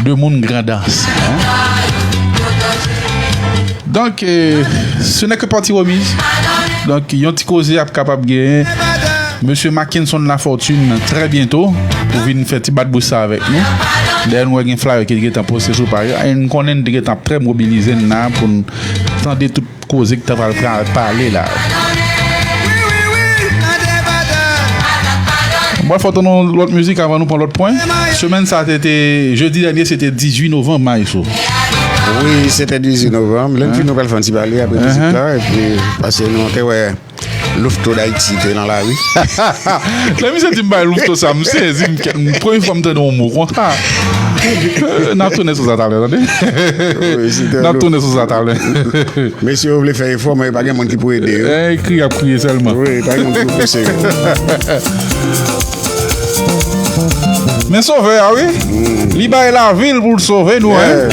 de moun Grandans, en? Donk, e, ce n'est que partie remise. Donk, yon ti koze ap kapab genyen. Mesye Mackenson Lafortune, trè byento, pou vin fè ti bat bouch sa avèk nou. Dayè, nou wè gen flyer ki te gentan poste sou paj la, e n konnen n te gentan trè mobilize n la pou n tande tout koze ki ta pral pra-, pale la. Mwen fò tann yon lòt mizik avan nou pran lòt pwen. Semèn sa te, te, jedi dènye, se te dizuit novanm, maestro. Wi, se te dizuit novanm. Lè n fini, nou pral fè yon ti pale apre mizik la, epi pase nou te wè Louveteau d'Haïti te nan lari. Lè misye di m bay Louveteau sa, m sezi, m kè-, m, premye fwa m tande yon mo konsa. N ap tounen sou sa talè, tande. Wi, se te N ap tounen sou sa talè. Mesye yo vle fè efò, men pa gen moun ki pou ede yo. Eh, kriye ap kriye sèlman. Wi, pa gen moun ki pou pouse yo. Men Sovè a, wi. Li bay lavi l pou l sove nou, en.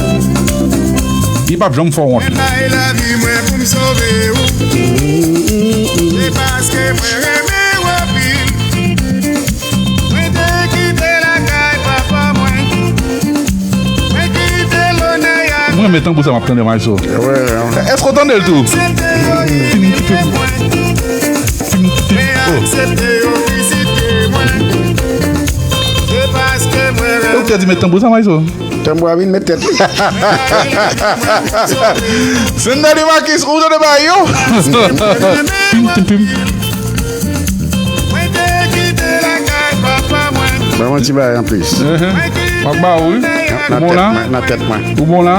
Li p ap janm fè w wont. Mwen bay lavi mwen pou m sove w. Se paske mwen renmen w anpil. Mwen te kite lakay papa mwen. Mwen kite lonè ak... Mwen renmen tanbou sa m ap tande, Mayso. Èske w tande l tou? Mwen aksepte yo vizite mwen. Se paske mwen renmen... Ou te di met tanbou sa, Mayso? Tanbou a vin met tèt li. Sendali Makis, ou tande ba yo? Pim, pim, pim. Mwen te kite lakay papa mwen. Ban mwen ti bagay anplis. M ap ba ou, wi. Nan, nan tèt mwen, nan tèt mwen. Ou bon la?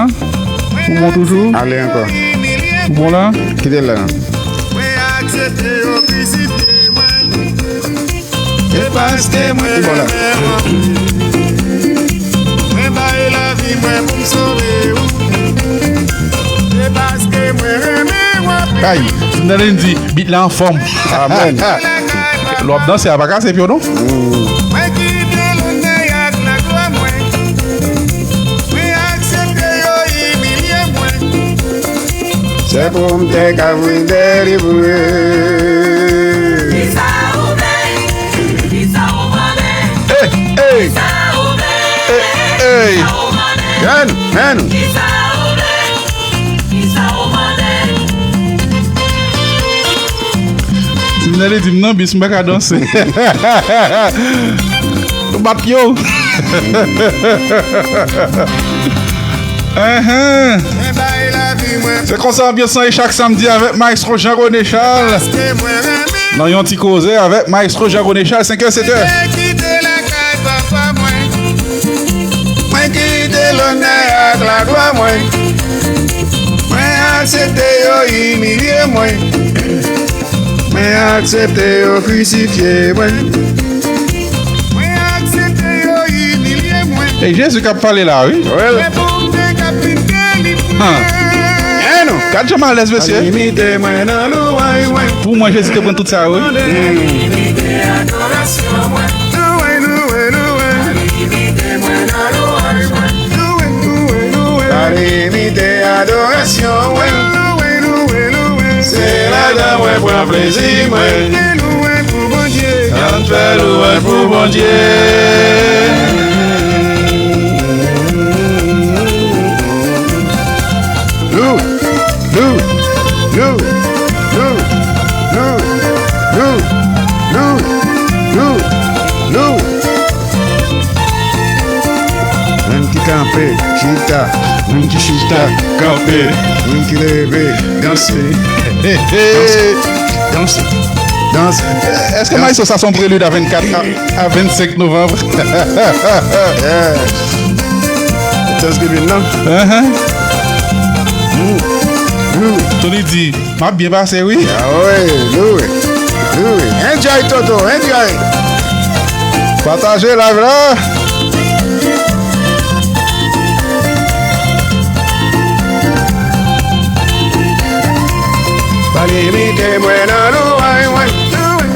Ou bon toujou? Ale ankò. Ou bon la? Kite l la. Mwen aksepte yo vizite mwen. Se paske mwen renmen w anpil. Mwen bay lavi mwen pou m sove w. Se paske mwen renmen w anpil. Ay, Sindalen di, bit la anfòm. Amèn. Lè w ap danse, a pa kase pye w, non? Mwen kite lonè ak laglwa mwen. Mwen aksepte yo imilye mwen. Se pou m te ka vin delivre. Kisa ou vle? Kisa ou mande? Ey, ey. Kisa ou vle? Ey, ey. Kisa ou mande? Gad, men. Kisa ou vle? Kisa ou mande? Sindalen di m nan bis, m pa ka danse. Ou bat yo. Enhen. Se konsa anbyans lan ye chak samdi avèk Maestro Jean René Charles. Nan yon ti koze avèk Maestro Jean René Charles, senkè, setè. Mwen kite lakay papa mwen. Mwen kite lonè ak laglwa mwen. Mwen aksepte yo imilye mwen. Mwen aksepte yo krisifye mwen. Mwen aksepte yo imilye mwen. E Jezi k ap pale la, wi. Wi. Men pou m te ka vin delivre. Gad jan m alèz, mesye. Pa limite mwen nan louwanj mwen. Pou mwen, Jezi te pran tout sa, wi. Limite adorasyon mwen. Louwe, louwe, louwe. Pa limite mwen nan louwanj mwen. Louwe, louwe, louwe. Pa limite adorasyon mwen. Louwe, louwe, louwe. Se ladan mwen pran plezi mwen. Fè louwanj pou Bondye. Ann fè louwanj pou Bondye. Lou, lou, lou. Lou, lou, lou, lou. Chita, moun ki chita, kanpe, moun ki leve, danse. Danse, danse. Èske Maestro sa se yon prelid a vennkat a, a vennsenk novanm? Yeah. Thanksgiving, non? Uh-huh. Mm. Mm. Tony di, m ap byen pase, wi. Ah wi, louwe, louwe. Enjoy, Toto, enjoy. Pataje live la. Pa limite mwen nan louway mwen.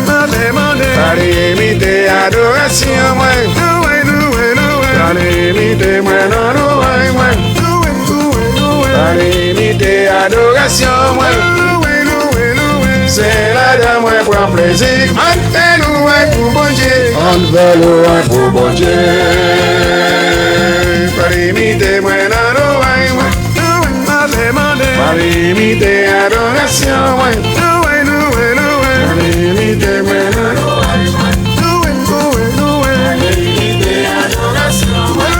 Pa limite adorasyon mwen. Pa limite mwen nan louway mwen. Pa limite adorasyon mwen. Se ladan mwen pran plezi. Ann fè louway pou Bondye. Ann fè louway pou Bondye. Pa limite mwen nan louway mwen. Pa limite adorasyon mwen. Pa limite mwen nan louway mwen. Pa limite adorasyon mwen.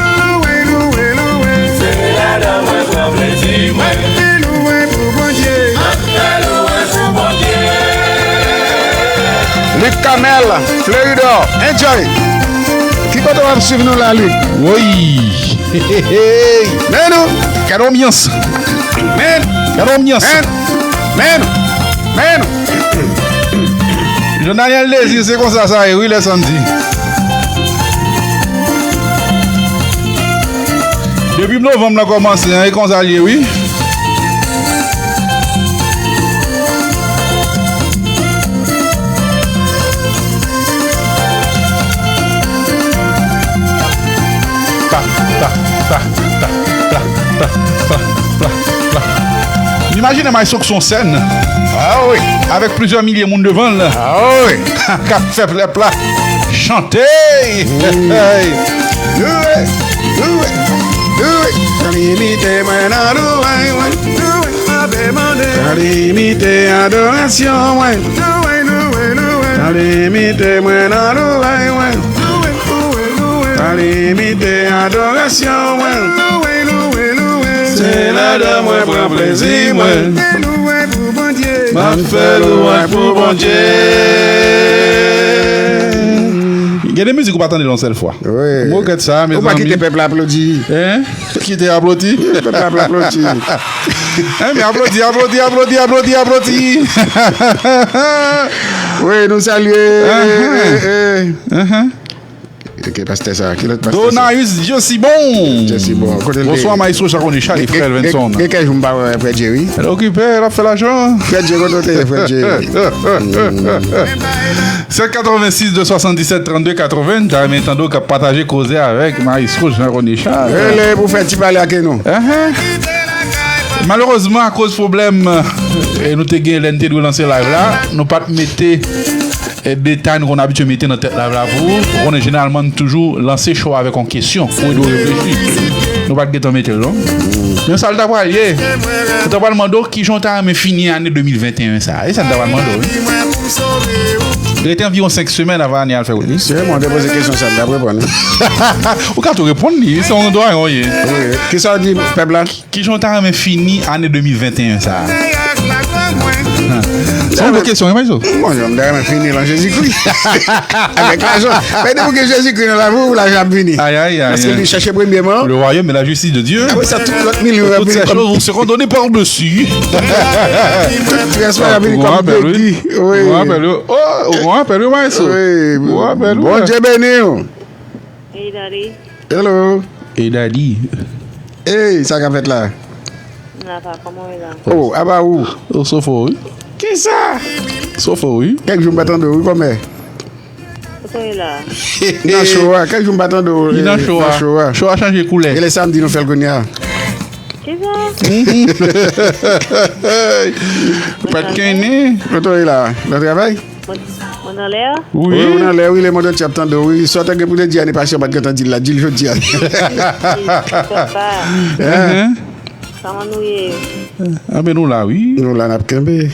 Se ladan mwen pran plezi mwen. Luc Camel, Fleridor, enjoy. Ki kote w ap swiv nou la, Luc? Woy! Men nou! Gade anbyans! Men! Gade anbyans! Men! Men! Men! Jean Daniel Désir, se konsa sa ye, wi, lè samdi. Depi novanm nan kòmanse, an, e konsa l ye, wi. Pa, pa, pa, pa, pa, pa, pa, pa, pa, pa. M imajine Maestro k sou yon sèn. Ah wi. Avèk plizyè milye moun devan l. Ah wi. K ap fè pèp la chante. Louwe, louwe, louwe. Pa limite mwen nan louway mwen. Pa limite adorasyon mwen. Pa limite mwen nan louway mwen. Pa limite adorasyon mwen. Se ladan mwen pran plezi mwen. M ap fè louway pou Bondye. Gen de mizik ou pa tande l yon sèl fwa. Wi. M regrèt sa, mezanmi. Ou pa kite pèp la aplodi. Hein? Kite aplodi. Pèp la aplodi. Hein, men aplodi, aplodi, aplodi, aplodi, aplodi. Wi, nou salye. Uh-huh. Eh, eh. Uh-huh. Ok, pastè sa. Ki lòt pastè sa? Donayus Diosibon. Diosibon. Kote l te ye? Bonswa, Maestro Chacon Richard e frè Elvenson. Gen kèk jou m pa wè frè Dje, wi. L okipe, l ap fè lajan. Frè Dje, kote w te ye, frè Dje? Sèt katrevensis de swasanndisèt trannde katreven, ta renmen tande w k ap pataje koze avèk Maestro Jean René Charles. Rele pou fè ti pale ak nou. Ahan. Malerezman, akoz pwoblèm, e, nou te gen lè n te dwe lanse live la, nou pa t mete, e, detay nou konn abitye mete nan tèt live la pou ou. Ou konnen, jeneralman, n toujou lanse show avèk yon kesyon pou ede w reflechi. Nou pa t gentan mete l, non. Men sa l ta pral ye, nou ta pral mande w kijan w ta renmen fini ane de mil venteyen sa. E sa n ta pral mande w, wi. Rete anviwon senk semèn avan ane a al fè wout li. Se mwen te poze kesyon sa, m t ap reponn. Ou ka tou reponn li, se yon dwa yon ye. Wi. Kisa w di pèp la? Kijan w ta renmen fini ane de mil venteyen sa a? Se yon bon kesyon, wi, Maestro. Bon, m ta renmen fini l an Jezikri. Avèk lajan. Men depi w gen Jezikri nan lavi w, lajan ap vini. Ay, ay, ay, ay. Paske li chèche premyèman le royaume et la justice de Dieu. Apre sa, tout lòt milyon yo ap vini kòm. Toutes ces choses vous seront données par-dessus. Tout rès la ap vini kòm kredi. Wi. Ou gon apèl, wi. Oh, ou gon apèl, wi, Maestro. Wi. Ou gon apèl, wi. Bondye beni w. Hey, daddy. Hello. Hey, daddy. Hey, sa k ap fèt la? M la pa, kòman w ye la? Oh, aba ou? Ou sofò, wi. Kisa? Sofò, wi. Kèk jou m pa tande w, wi, kòmè. Kote w ye la? Nan show a, kèk jou m pa tande w, li nan show a. Nan show a. Show a chanje koulè. E lè samdi nou fè l kounye a. Kisa? Ou pa t konnen. Kote w ye la? Nan travay? Mwen, mwen anlè a? Wi. Wi, ou nan lè, wi, lemonn antye ap tande w, wi. Sa w te gen pou te di ane pase, ou pa t gentan di l la, di l jodi a. Papa. Hein? Kòman nou ye? Anben, nou la, wi. Nou la, n ap kenbe.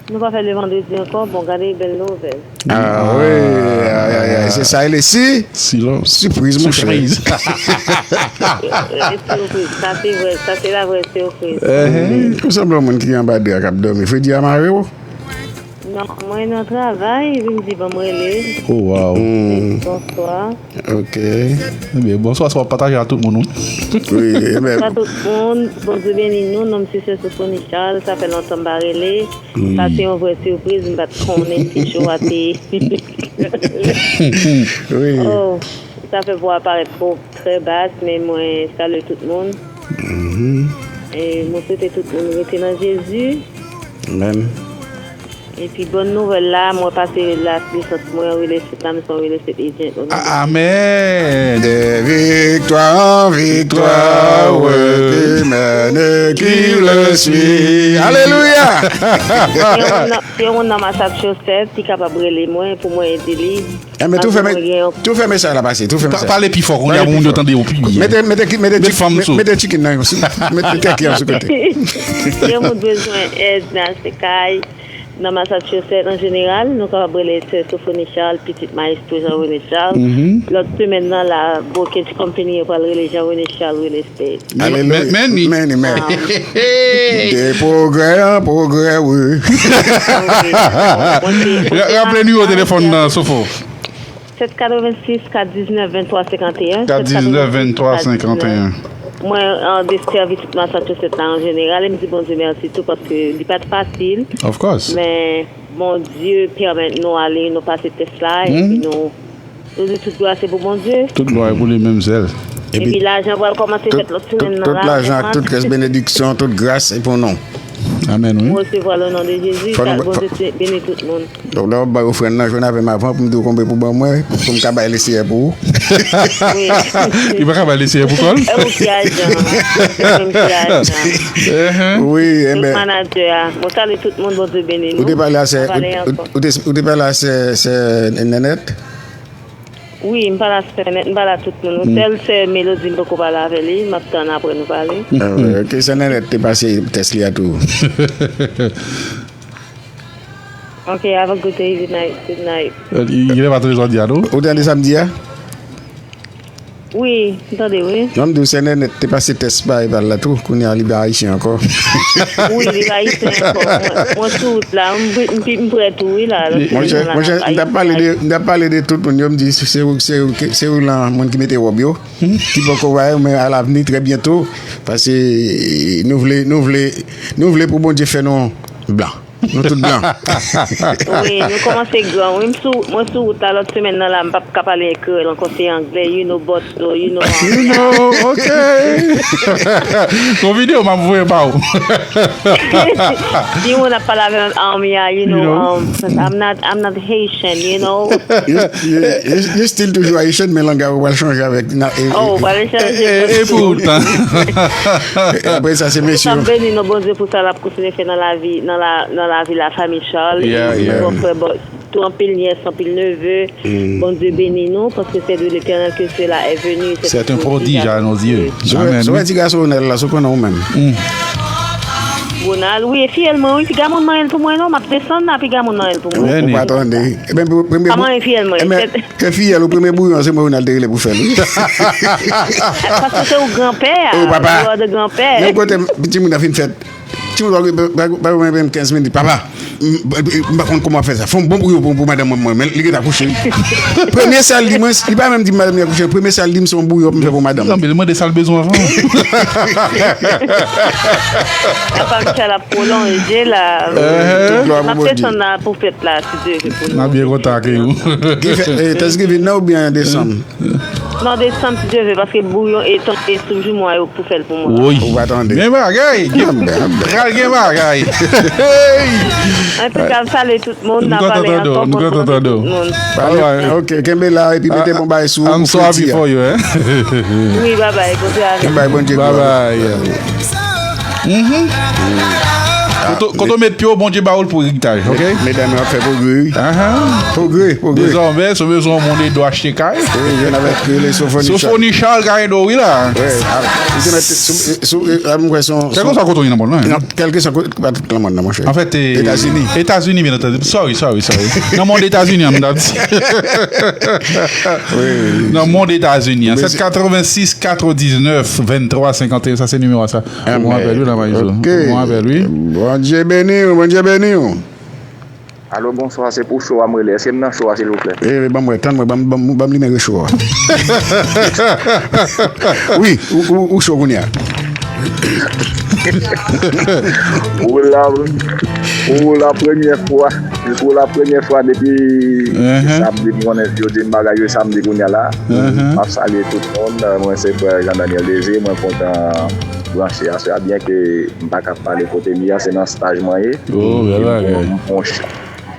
Nou pa fè le vandredi ankò, bon, gade bèl nouvèl. Ah wi, ay, ay, ay, se sa e le si. Silans. Sipriz, monchè. Sipriz. E sipriz, sa se vrè, sa se la vrè sipriz. Wi, ou sanble yon moun ki anba dra k ap dòmi. Fredi a mare w? Non, mwen nan travay, epi m di ban m rele. Oh, wow. Bonswa. Ok. Ebyen, bonswa, sa w ap pataje a tout moun, wi. Wi, ebyen. Bonswa tout moun, Bondye beni nou, non m se Sè Sofoni Charles, sa fè lontan m pa rele. Sa se yon vrè sipriz, m pa t konnen si jou a te. Wi. Oh, sa fè vwa a parèt trè bas, men mwen salye tout moun. E mwen swete tout moun rete nan Jezi. Amen. Epi bòn nouvèl la, mwen pase la lisans mwen an real estate la, m se yon real estate agent. Amen. De victoire en victoire, oui, qui mène et qui le suit. Alelouya! Si yon moun nan, si yon moun nan Massachusetts, li kapab rele mwen pou mwen ede li. Enben, tou fè, tou fè mesaj la pase, tou fè mesaj. Pale pi fò kounye a pou moun yo tande w pi byen. Mete, mete, mete, mete fanm sou. Mete chicken nan yo sou. Mete tèt li an sou kote. Si yon moun bezwen èd nan achte kay, nan Massachusetts an jeneral, nou kapab rele Sè Sofoni Charles, pitit Mayestwo Jean René Charles. Lòt semèn nan, la brokerage company yo pral rele Jean René Charles Real Estate. Alelouya. Meni. Meni, meni. De pwogrè an pwogrè, wi. Raple nimewo telefòn nan, Sofo. Sèt katrevensis, kat diznèf, venntwa senkanteyen. Kat diznèf, venntwa senkanteyen. Mwen, an, de sèvis Massachusetts la an jeneral, e m di Bondye mèsi tou, paske li pa t fasil. Of course. Men Bondye pèmèt nou ale, nou pase tès la, epi nou, nou di tout glwa se pou Bondye. Tout glwa e pou li menm sèl. Epi lajan pral kòmanse fèt lòt semèn nan la. Tout lajan ak tout rès benediksyon, tout gras se pou nou. Amen, wi. Mwen resevwa l o non de Jezi, Bondye beni tout moun. Donk, lè w ap bay ofrann nan, jwenn avè m avan pou m di w konbe pou ban mwen, pou m ka bay Leseyè pou ou. Wi. Li pa ka bay Leseyè pou kò l? E ou ki ajan. Se mwen ki ajan. Wi, tout enben. Manadjè a. Mwen salye tout moun, Bondye beni nou. Ou te pale a sè, ou, ou te, ou te pale a sè, sè Nènèt? Wi, m pale a sè Nènèt, m pale a tout moun. Sèl sè Melody m poko pale avè li, m ap tann apre nou pale. Ah, wi, ok, sè Nènèt te pase tès li a tou. Ok, have a good day, good night, good night. Li lè pa trè zò di a tou. Ou tande sa m di a? Wi, m tande, wi. Non, m di w, sè Nènèt te pase tès pa, pa l la tou. Kounye a, li pa ayisyen ankò. Wi, li pa ayisyen ankò. Mwen, mwen sou wout la. M, m, m prè tou, wi, la. Monchè, monchè, m t ap pale de, m t ap pale de tout moun yo. M di, se, se, se, se ou lan moun ki mete wòb yo. Ki poko wè yo, men alavni, trè byento. Paske nou vle, nou vle, nou vle pou Bondye fè nou blan. Nou tout blan. Wi, nou kòmanse gran. Wi, m sou, mwen sou wout la lòt semèn nan la, m p ap ka pale kreyòl ankò, se anglè, you know, but, so, you know, um, you know, ok. Gon videyo m ap voye ba ou. Di moun ap pale avè m, um, yeah, you know, um, I'm not, I'm not Haitian, you know. You, you, you, you still toujou Haitian, men langaj ou pral chanje avèk, na, e, oh, e, pral chanje. E, e, e poutan. Apre sa, se mesye. Sa beni nou, Bondye, pou sa l ap kontinye fè nan lavi, nan la, nan lavi la fanmi Charles. Yeah, yeah. Bon frè, bon, tou anpil nyès, anpil neve. Bondye beni nou, paske c'est de l'Éternel que cela est venu. C'est un prodige à nos yeux. Amen. Sou ti gason Ronald la, sou konnen ou menm. Ronald, wi, e fiyèl mwen, wi, piga moun manyen l pou mwen, non, m ap desann la, piga moun manyen l pou mwen. Ou pa tande. Ebyen, premye, pa manyen fiyèl mwen. Ebyen, ke fiyèl ou premye bouyon, se mwen Ronald te rele pou fè l, wi. Paske se ou granpè a. Oh, papa. You are the granpè. Men kote m, timoun nan fin fèt. Timoun pa, pa, pa, pa, pa, kenz minit, papa. M, m, m pa konn kòman fè sa. Fò m bon bouyon pou, pou madanm mwen, mwen. Men li gentan kouche. Premye sa l di mwen, li pa menm di m madanm li akouche. Premye sa l di m, se yon bouyon pou m fè pou madanm. Li mande sa l bezwen avan. Papa Michel ap pwolonje la. Tout glwa pou Bondye. M ap desann la pou fèt la, si Dye vle, pou nou. M ap byen kontan akèy ou. Ki fè, eh, Thanksgiving nan oubyen desanm? Non, desanm, si Dye vle, paske bouyon e tann e sou joumwa yo pou fè l pou mwen. Woy. Ou pa tande. Gen bagay. Gen bagay. Pral gen bagay. Hey! An tou ka, m salye tout moun, n a pale ankò, nou kontan tande tout moun. All right. Ok, kenbe la epi mete bon bagay sou ou pou fredi a. I'm so happy for you, eh? Wi, bye bye, Bondye avè w. Bye, Bondye. Bye bye. Kote, kote w met pye w, Bondye ba w l pou eritaj, ok? Medam yo ap fè pwogrè, wi. Ahan. Pwogrè, pwogrè. Dezòmè, si w bezwen yon moun ede w achte kay, wi, jwenn avèk, euh, le Sofoni Charles. Sofoni Charles ka ede w, wi, la. Wi, a, ou te mèt sou, sou, a, mwen kwè se yon, kèlkeswa kote w ye nan mond lan, wi. Kèlkeswa kote, pa tout nan mond lan, monchè. An fèt, e, Etazini. Etazini, byen antandi. Sorry, sorry, sorry. Nan mond Etazini, an, m t ap di. Wi, wi. Nan mond Etazini, an. Sèt katrevensis, katrevendiznèf, venntwa, senkanteyen, sa se nimewo a, sa. Ou bon apèl, wi, la, Mayizo. Ok. Ou bon apèl, wi. Bondye beni w, Bondye beni w. Alo, bonswa, se pou show a m rele. Èske m nan show a, silvouplè? E, ban m wè, tann mwen, ban m, ban m, ban m nimewo show a. Wi, ou, ou, ou show kounye a. Pou la, pou la premyè fwa, pou la premyè fwa depi samdi, m konnen yo di m bagay yo samdi kounye a la. M ap salye tout moun. Mwen se frè Jean Daniel Désir, mwen kontan branche aswè a, byen ke m pa ka pale kote m ye a, se nan staj mwen ye. Oh, bèl bagay. M pran yon ch-, m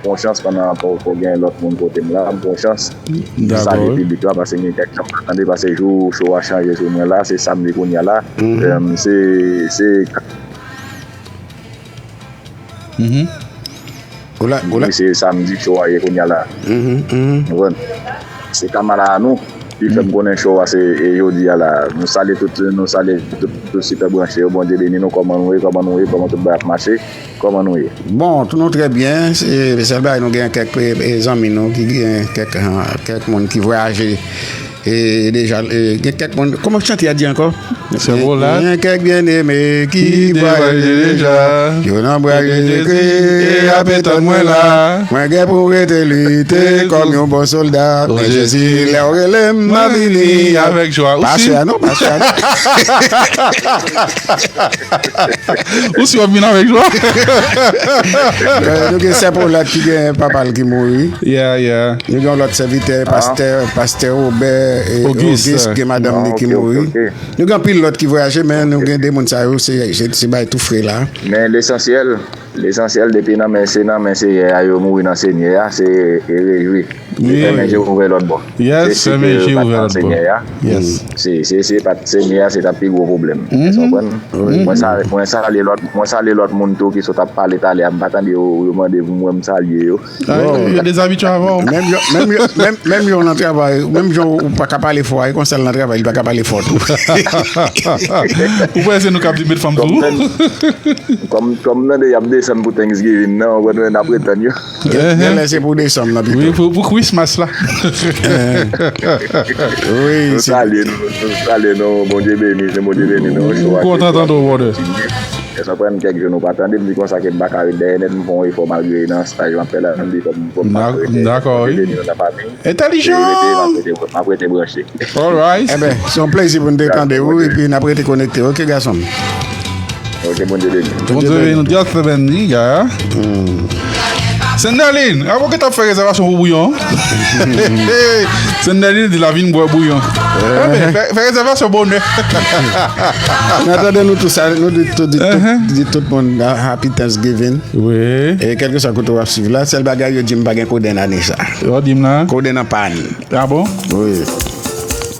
pran yon chans pandan poko gen lòt moun kote m la, m pran yon chans. M salye piblik la, paske gen kèk jan m pa tande, paske jou show a chanje sou mwen la, se samdi kounye a la. Em, se, se Ou la, ou la. Wi, se samdi show a ye kounye a la. Ou konprann? Se kamarad nou ki fè m konnen show a se, e, jodi a la. Nou salye tout, nou salye tout, tout sipè branche yo. Bondye beni nou. Kòman nou ye? Kòman nou ye? Kòman tout bagay ap mache? Kòman nou ye? Bon, tout nou trè byen. Se, sèl bagay nou gen kèk, e, e, zanmi nou ki gen kèk, ah, kèk moun ki vwayaje. E deja, e, gen kèk moun, kòman chante a di ankò? Se bon la. Gen kèk byeneme ki vwayaje deja. Yo nan bra Jezikri, e y ap tann mwen la. Mwen gen pou rete lite kòm yon bon sòlda. Men Jezi, lè w rele m, m a vini avèk jwa. Ou si? Pastè a non, pastè a non. Ou si w ap vin avèk jwa? Euh, nou gen sè Polèt ki gen papa l ki mouri. Yeah, yeah. Nou gen yon lòt sèvitè, pastè, pastè Robert, e, Auguste. Auguste, gen madanm li ki mouri. Nou gen anpil lòt ki vwayaje, men nou gen de moun sa yo, se, se, se bay tou fre la. Men lesansyèl, lesansyèl, depi nan men, se nan men Seyè a yo mouri nan Senyè a, se, e rejwi. Wi. Fèmen je ouvè lòt bò. Yes, fèmen je ouvè lòt bò. Se si ke yo pa t nan Senyè a. Yes. Se, se, se pa t Senyè a, se t ap pi gwo pwoblèm. Ou konprann? Mwen sa, mwen salye lòt, mwen salye lòt moun tou ki sot ap pale talè a, m pa tande yo, yo mande pou mwen m salye yo. Ah, yo, yo dezabitye avè w. Menm jan, menm jan, menm, menm jan w nan travay, menm jan w pa ka pale fò a, e konsa l nan travay, li pa ka pale fò tou. Ou kwè se nou k ap di met fanm sou ou? Kòm, kòm, kòm m tande y ap desann pou Thanksgiving nan, w konprann, n ap ret tann yo. Genlè se pou desanm nan pito. Wi, pou, pou Christmas la. Wi, nou salye nou, nou salye nou, Bondye beni nou, Bondye beni nou. M kontan tande w, brother. Sa pran kèk jou nou pa tande, m di konsa ke m pa ka ret dèyè nèt, m fè yon efò malgre nan staj m ap fè la, m di fò m, fò m pa rete. Dakò, wi. Entèlijan! M ap rete, m ap rete, m ap rete branche. Alright. Enben, se yon plezi pou n te tande w, epi n ap rete konekte, oke, gason m? Ok, Bondye beni. Bondye beni nou. Just the band, yeah. Senderlin, a ou ki t ap fè rezèvasyon pou bouyon? Senderlin di l ap vin bwè bouyon. Enben, fè, fè rezèvasyon bonè. Nan tande nou tou sa, nou di tout, di tout, di tout moun, ah, Happy Thanksgiving. Wi. E kèlkeswa kote w ap swiv la, sèl bagay yo di m pa gen kodenn ane sa. Yo di m la? Kodenn an pàn. Ah bon? Wi.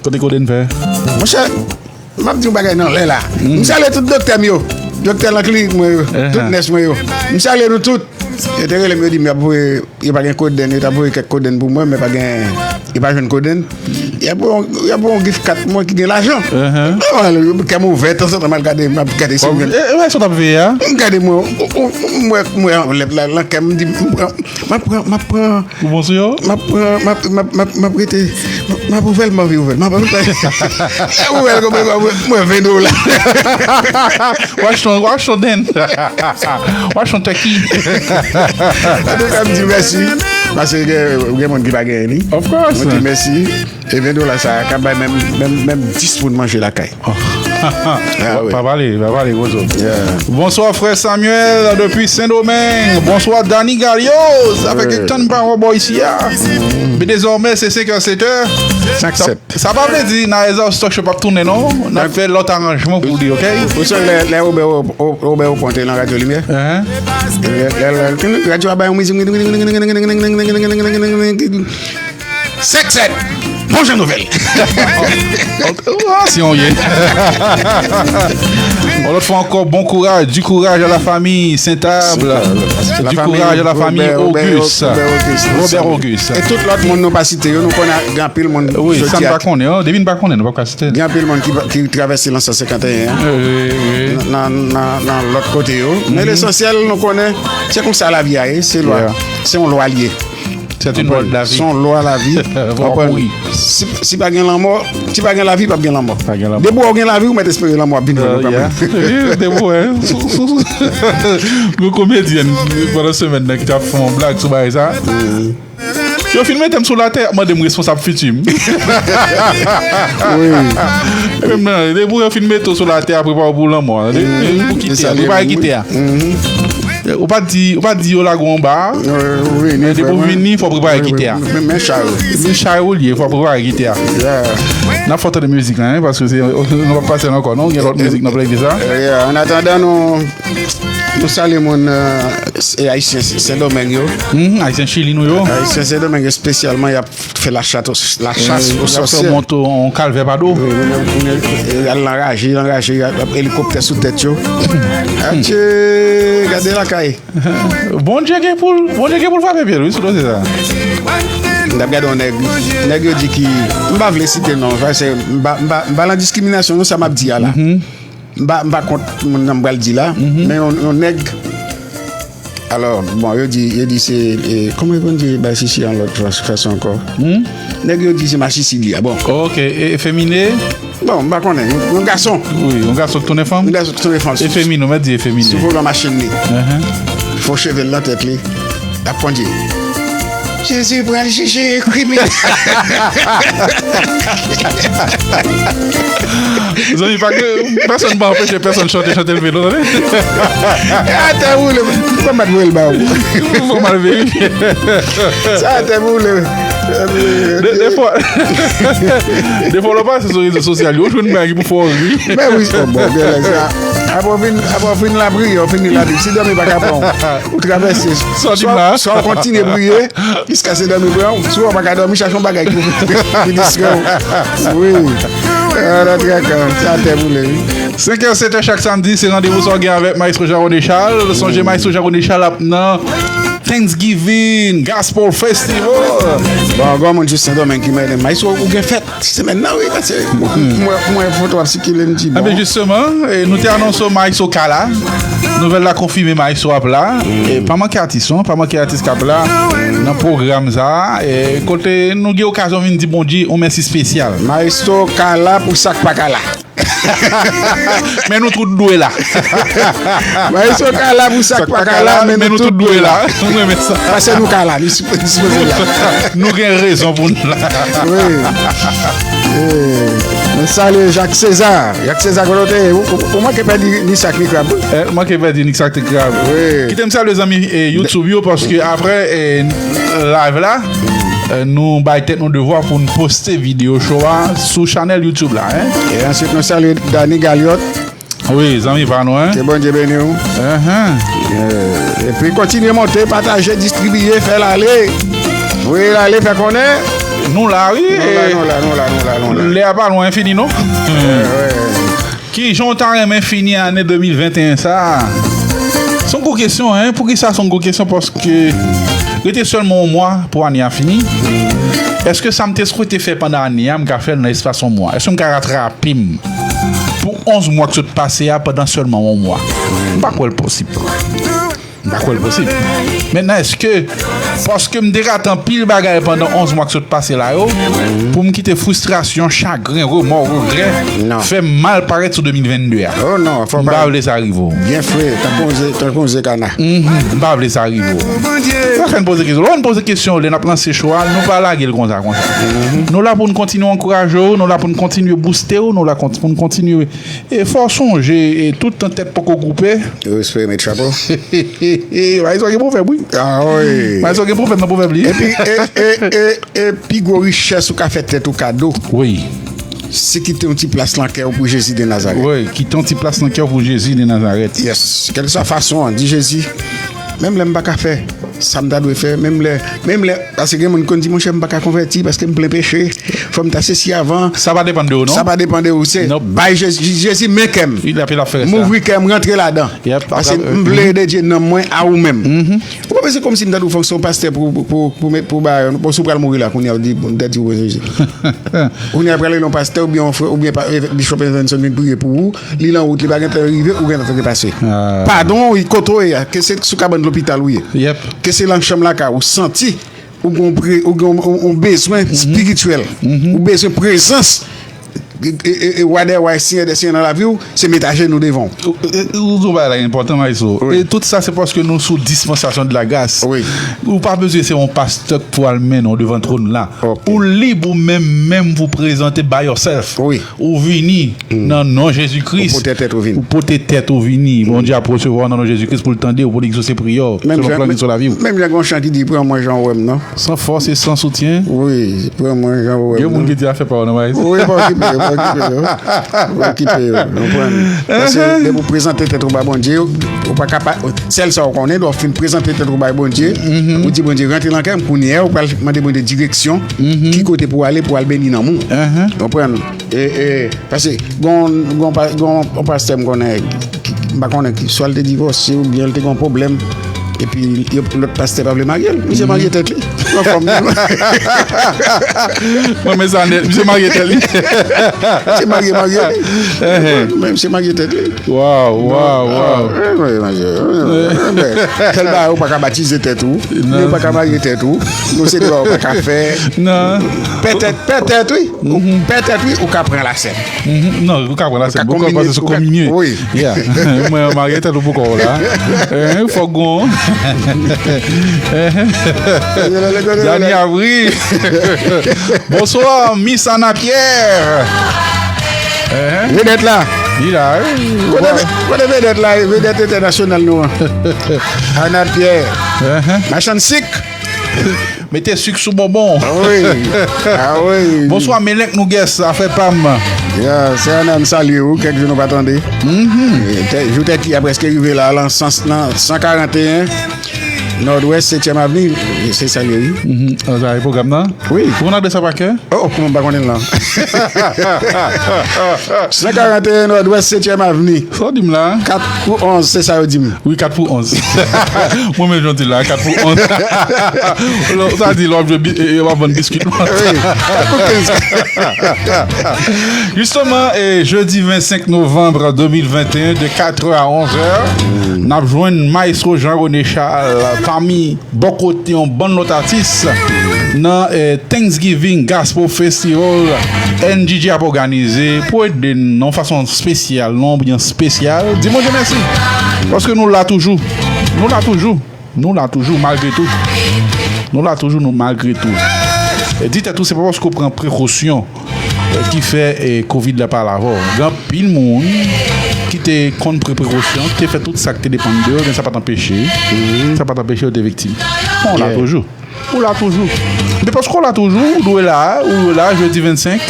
Kote kodenn fè? Monchè, m ap di yon bagay nan lè la. M salye tout doktè m yo. Doktè nan klinik mwen yo. Tout nès mwen yo. M salye nou tout. Yo te rele m, yo di m y ap voye, yo pa gen kodenn, yo t ap voye kèk kodenn pou mwen, men pa gen, yo pa jwenn kodenn. Y ap voye, y ap voye yon gift card pou mwen ki gen lajan. Kè m ouvè, tanzantan m al gade, m ap gade si m gen. E, e, sa w t ap veye a? M gade mwen, o, o, m wè, m wè anvlèp la, nan kè m, m di, m pran, m ap pran, m ap pran. Ou bon sou yo? M ap pran, m ap, m ap, m ap, m ap rete, m ap, m ap ouvè l, m anvi ouvè l. M ap ouvè l, konprann, m ap ouvè l, mwen ven dola. Wash ton, wash ton den. Wash ton turkey. Antouka, m di mèsi. Paske gen, gen moun ki pa genyen li. Of course. Mwen di mèsi. E ven dola sa a ka bay menm, menm, menm dis moun manje lakay. Ah, wi. Pa pale, pa pale, gwo zo. Yeah. Bonswa, frè Samuel, depi Sendomeng. Bonswa, Dani Galios, avèk yon tann pawòl bò isi a. Men dezòmè, se senkè, setè. Senk, sèt. Sa pa vle di Naezao Stock Show p ap tounen, non. N ap fè lòt aranjman pou li, oke? Ou sonje lè, lè Robè, Robè Opon te nan Radyo Limyè? Lè, lè, lè, radyo a bay yon mizik. Senk sèt. Bon jan nouvèl. Ou ansyen ou ye. Yon lòt fwa ankò, bon kouraj, du courage à la famille Saint-Able, du courage à la famille Auguste, Robert Auguste. E tout lòt moun nou pa site yo, nou konnen gen anpil moun. Wi, sa n pa konnen, depi n pa konnen, nou p ap ka site. Gen anpil moun ki, ki travèse lan san senkanteyen an nan, nan, nan lòt kote yo. Men lesansyèl, nou konnen, se konsa lavi a ye, se lwa. Se yon lwa l ye. C'est une loi de la vie. Se yon lwa lavi. Fò w mouri. Si, si pa gen lanmò, si pa gen lavi, p ap gen lanmò. Pa gen lanmò. Depi w gen lavi, ou mèt espere lanmò ap vin jwenn ou kanmenm. Depi w, sou, sou, sou. Yon komedyèn, pandan semèn nan, ki t ap fè yon blag sou bagay sa. Yo fin mete m sou latè, y ap mande m responsab fiti m. Wi. E menm nan, depi yo fin mete w sou latè, a prepare w pou lanmò. Pou kite a, prepare kite a. Ou pa di, ou pa di yo lage w anba a. Men depi w vini, fò w prepare kite a. Men chay ou. Men chay ou l ye, fò w prepare kite a. N ap fè w tande mizik la, paske se, nou p ap pase l ankò, non? Gen lòt mizik nan playlist la. An atandan, nou, nou salye moun, e, Ayisyen Sendomeng yo. Ayisyen Chili nou yo. Ayisyen Sendomeng espesyalman, y ap fè la chasse aux, la chasse aux sorciers. Monte yon kalvè pa do. Wi, wi, wi, wi. Y al nan raje, nan raje, y ap, y ap elikoptè sou tèt yo. Atye, gade lakay. Bondye gen pou l, Bondye gen pou l frape pye l, wi, sou dosye sa. M t ap gade yon nèg, nèg yo di ki, m pa vle site non, paske m pa, m pa, m pa lan diskriminasyon, non, sa m ap di a la. M pa, m pa kont moun nan m pral di la, men yon, yon nèg. Alò, bon, yo di, yo di se, e, kòman yo konn di masisi an lòt fas-, fason ankò? Nèg yo di se masisi li a, bon. Ok, e, efemine? Bon, m pa konnen, yon, yon gason. Wi, yon gason k tounen fanm? Yon gason k tounen fanm. Efemine, ou mèt di efemine. Sou volan machin li. Fo cheve l nan tèt li. L ap kondui. Jezi pral jije kriminèl. Zanmi, pa gen pèsonn pa anpeche pèsonn chante, chante l velo, tande. E atè boule, m pa mat voye l ba ou. Fò m al verifye. Sa atè boule. De, defwa, defwa, lè w pase sou rezo sosyal yo, ou jwenn bagay ki pou fè w ri. Men wi, bon, bon, gen lè sa. Apre w fin, apre w fin lapriyè, w fini labib. Si dòmi pa ka pran w, ou travèse. Sa w di la. Swa w kontinye priye, jiskaske dòmi pran w. Si w pa ka dòmi, chache yon bagay ki pou, pou distrè w. Wi. Antraka, sa atè boule, wi. Senk è, sèt è chak samdi, se randevou sa w gen avèk Maestro Jarone Charles. Sonje Maestro Jarone Charles ap nan Thanksgiving Gospel Festival. Bon, granmoun jis Sendomeng ki mande, "Maestro, ou gen fèt semèn nan, wi, paske mwen, mwen foto ap sikile, m di, bon." Enben, jisteman, e, nou te anonse Maestro ka la. Nouvèl la konfime, Maestro ap la. E, pa manke atis, non, pa manke atis k ap la nan pwogram sa a. E, kote nou gen okazyon vin di Bondye yon mèsi espesyal. Maestro ka la pou sa k pa ka la. Men nou tout dwe la. Maestro ka la pou sa k pa ka la, men nou tout dwe la. M renmen sa. Paske nou ka la, nou sipo-, nou sipoze la. Nou gen rezon pou n la. Wi. E, nou salye Jacques César. Jacques César, kote w te ye? Ou, ou, ou manke pèdi Nick Sac Nick Crab. E, manke pèdi Nick Sac Nick Crab. Wi. Kite m salye zanmi, e, YouTube yo, paske apre, e, live la, e, nou bay tèt nou devwa pou n poste videyo show a sou chanèl YouTube la, en. E answit, nou salye Dany Galiot. Wi, zanmi pa nou, en. Ke Bondye beni w. Enhen. E, epi kontinye monte, pataje, distribiye, fè l ale. Voye l ale, fè konnen. Nou la, wi. Nou la, nou la, nou la, nou la, nou la. Lè a pa lwen fini, non. Wi, wi. Kijan w ta renmen fini ane de mil venteyen sa a? Se yon gwo kesyon, en. Poukisa se yon gwo kesyon? Paske rete sèlman yon mwa pou ane a fini. Èske sa m te swete fè pandan ane a, m ka fè l nan espas yon mwa? Èske m ka ratrape m pou onz mwa k sot pase a pandan sèlman yon mwa? M pa kwè l posib. M pa kwè l posib. Mentnan, èske, paske m te rate anpil bagay pandan onz mwa k sot pase la yo, pou m kite fristrasyon, chagren, remò, regrè fè m mal parèt sou de mil vennde a? Oh non, fò pa. M pa vle sa rive w. Byen fre, tankou yon ze, tankou yon ze kana. Mhm. M pa vle sa rive w. Sa fè n poze kesyon. Lè n poze kesyon, lè n ap lanse show a, nou pa lage l konsa, konsa. Nou la pou n kontinye ankouraje w, nou la pou n kontinye booste w, nou la kont-, pou n kontinye E fò w sonje, e tout tan tèt poko koupe. Respè, mèt chapo. Maestro gen pwovèb, wi. Ah, wi. Maestro gen pwovèb nan pwovèb li. Epi, e, e, e, e pi gwo richès ou ka fè tèt ou kado. Wi. Se kite yon ti plas nan kè w pou Jezi de Nazarèt. Wi, kite yon ti plas nan kè w pou Jezi de Nazarèt. Yes. Kèlkeswa fason an, di Jezi, Menm lè m pa ka fè sa m ta dwe fè, menm lè, menm lè, paske gen moun konn di, monchè, m pa ka konvèti paske m plen peche, fò m ta sesi avan. Sa pa depann de ou, non? Sa pa depann de ou, se bay Jezi, Jezi men kè m. M ouvri kè m, rantre ladan. Paske m vle ede Dye nanm mwen a ou menm. Ou pa bezwen kòmsi m ta dwe fè w se yon pastè pou, pou, pou, pou, pou ba, bon, si w pral mouri la, kounye a, w di, bon, m ta di w, Jezi. Kounye a, pral rele yon pastè oubyen yon frè, oubyen pa, eh, Bishop Evenson vin priye pou ou. Li nan wout, li pa gentan rive, ou gentan tande pase. Padon, wi, kote w ye a, ke se sou kabann lopital ou ye, ke se nan chanm lakay ou, santi ou gen yon pre-, ou gen yon, yon, yon bezwen espirityèl, ou bezwen prezans e, e, e, e wa dè wa, e seyè dè seyè nan lavi w, se met ajenou devan w. Ou, ou, ou di yon bagay la enpòtan, Maestro. E tout sa, se paske nou sou dispensasyon de la gras. Ou pa bezwen se yon pastè k pou al mennen w devan twòn la. Ou lib ou menm, menm pou prezante by yourself. Ou vini nan non Jezi Kris. Ou pote tèt ou vini. Ou pote tèt ou vini. Bondye ap resevwa w nan non Jezi Kris pou l tande w, pou l egzose priyè w, selon plan li sou lavi w. Menm jan gen yon chan ki di, pran mwen jan w wè m nan. San fòs e san soutyen. Wi, pran mwen jan w wè m nan. Gen moun ki di afè pa w nan, Maestro. Wi, pa okipe yo, pa okipe yo. Pa okipe yo. Konprann? Paske depi w prezante tèt ou ba Bondye, ou pa ka pa, sèl sa w konnen, lè w fin prezante tèt ou bay Bondye, ou di, Bondye, rantre nan kè m, kounye a, ou pral mande Bondye direksyon, ki kote pou w ale, pou w al beni nanm ou. Konprann? E, e, paske gon, gon, pa- gon, yon pastè m konnen, ki- m pa konnen ki, swa l te divòse oubyen l te gen yon pwoblèm, epi yo- lòt pastè pa vle marye l. Misye marye tèt li. Nan fòm li. Mwen, men sa nèt, misye marye tèt li. Misye marye, marye li. Men misye marye tèt li. Waw, waw, waw. Kèl bagay ou pa ka batize tèt ou, ou pa ka marye tèt ou, nou se dwa ou pa ka fè. Non. Pètèt, pètèt, wi. Ou pètèt, wi, ou ka pran lasèn. Non, ou ka pran lasèn. Ou ka konbine, ou ka- Wi. Mwen, marye tèt ou pou kò w la. Fòk gon. Dani Avri. Bonswa, Miss Ana Pierre. Vedèt la. Li la, wi. Kote ve- kote vedèt la, vedèt entènasyonal nou an? Ana Pierre. Machann sik. Mete sik sou bonbon. Ah wi. Ah wi. Bonswa, Melek Nougues, afè pa m. Ya, se Ana, m salye ou, kèk jou nou pa tande. Jou tèt li a prèske rive la, lan san, lan san karanteyen Nòdwès, setyèm Avni, se salye, wi. Sa e pwogram nan? Wi. Ou konn adrès la pa kè? Oh, kòman m pa konnen l lan? San karanteyen Nòdwès, setyèm Avni. Sa w di m la? Kat pou onz, se sa yo di m. Wi, kat pou onz. Mwen menm, jan w di la, kat pou onz. Sa di, lè w ap jwe bi- e, e, w ap vann biskit. Wi, kat pou kenz. Jisteman, e, jedi vennsenk novanm de mil venteyen, de katrè a onzè, n ap jwenn Maestro Jean René Charles pami bò kote yon bann lòt atis nan, eh, Thanksgiving Gospel Festival N G G ap òganize pou ede n nan yon fason espesyal, nan yon anbyans espesyal. Di Bondye mèsi. Paske nou la toujou. Nou la toujou. Nou la toujou, malgre tou. Nou la toujou, nou malgre tou. E di tèt ou, se pa paske w pran prekosyon ki fè, eh, kovid la pa al avè w. Gen anpil moun ki te konn pran prekosyon, ki te fè tout sa ki te depann de yo, men sa pa t anpeche, sa pa t anpeche yo te viktim. Bon, w la toujou. Ou la toujou. Men paske w la toujou, ou dwe la, ou dwe la jedi vennsenk,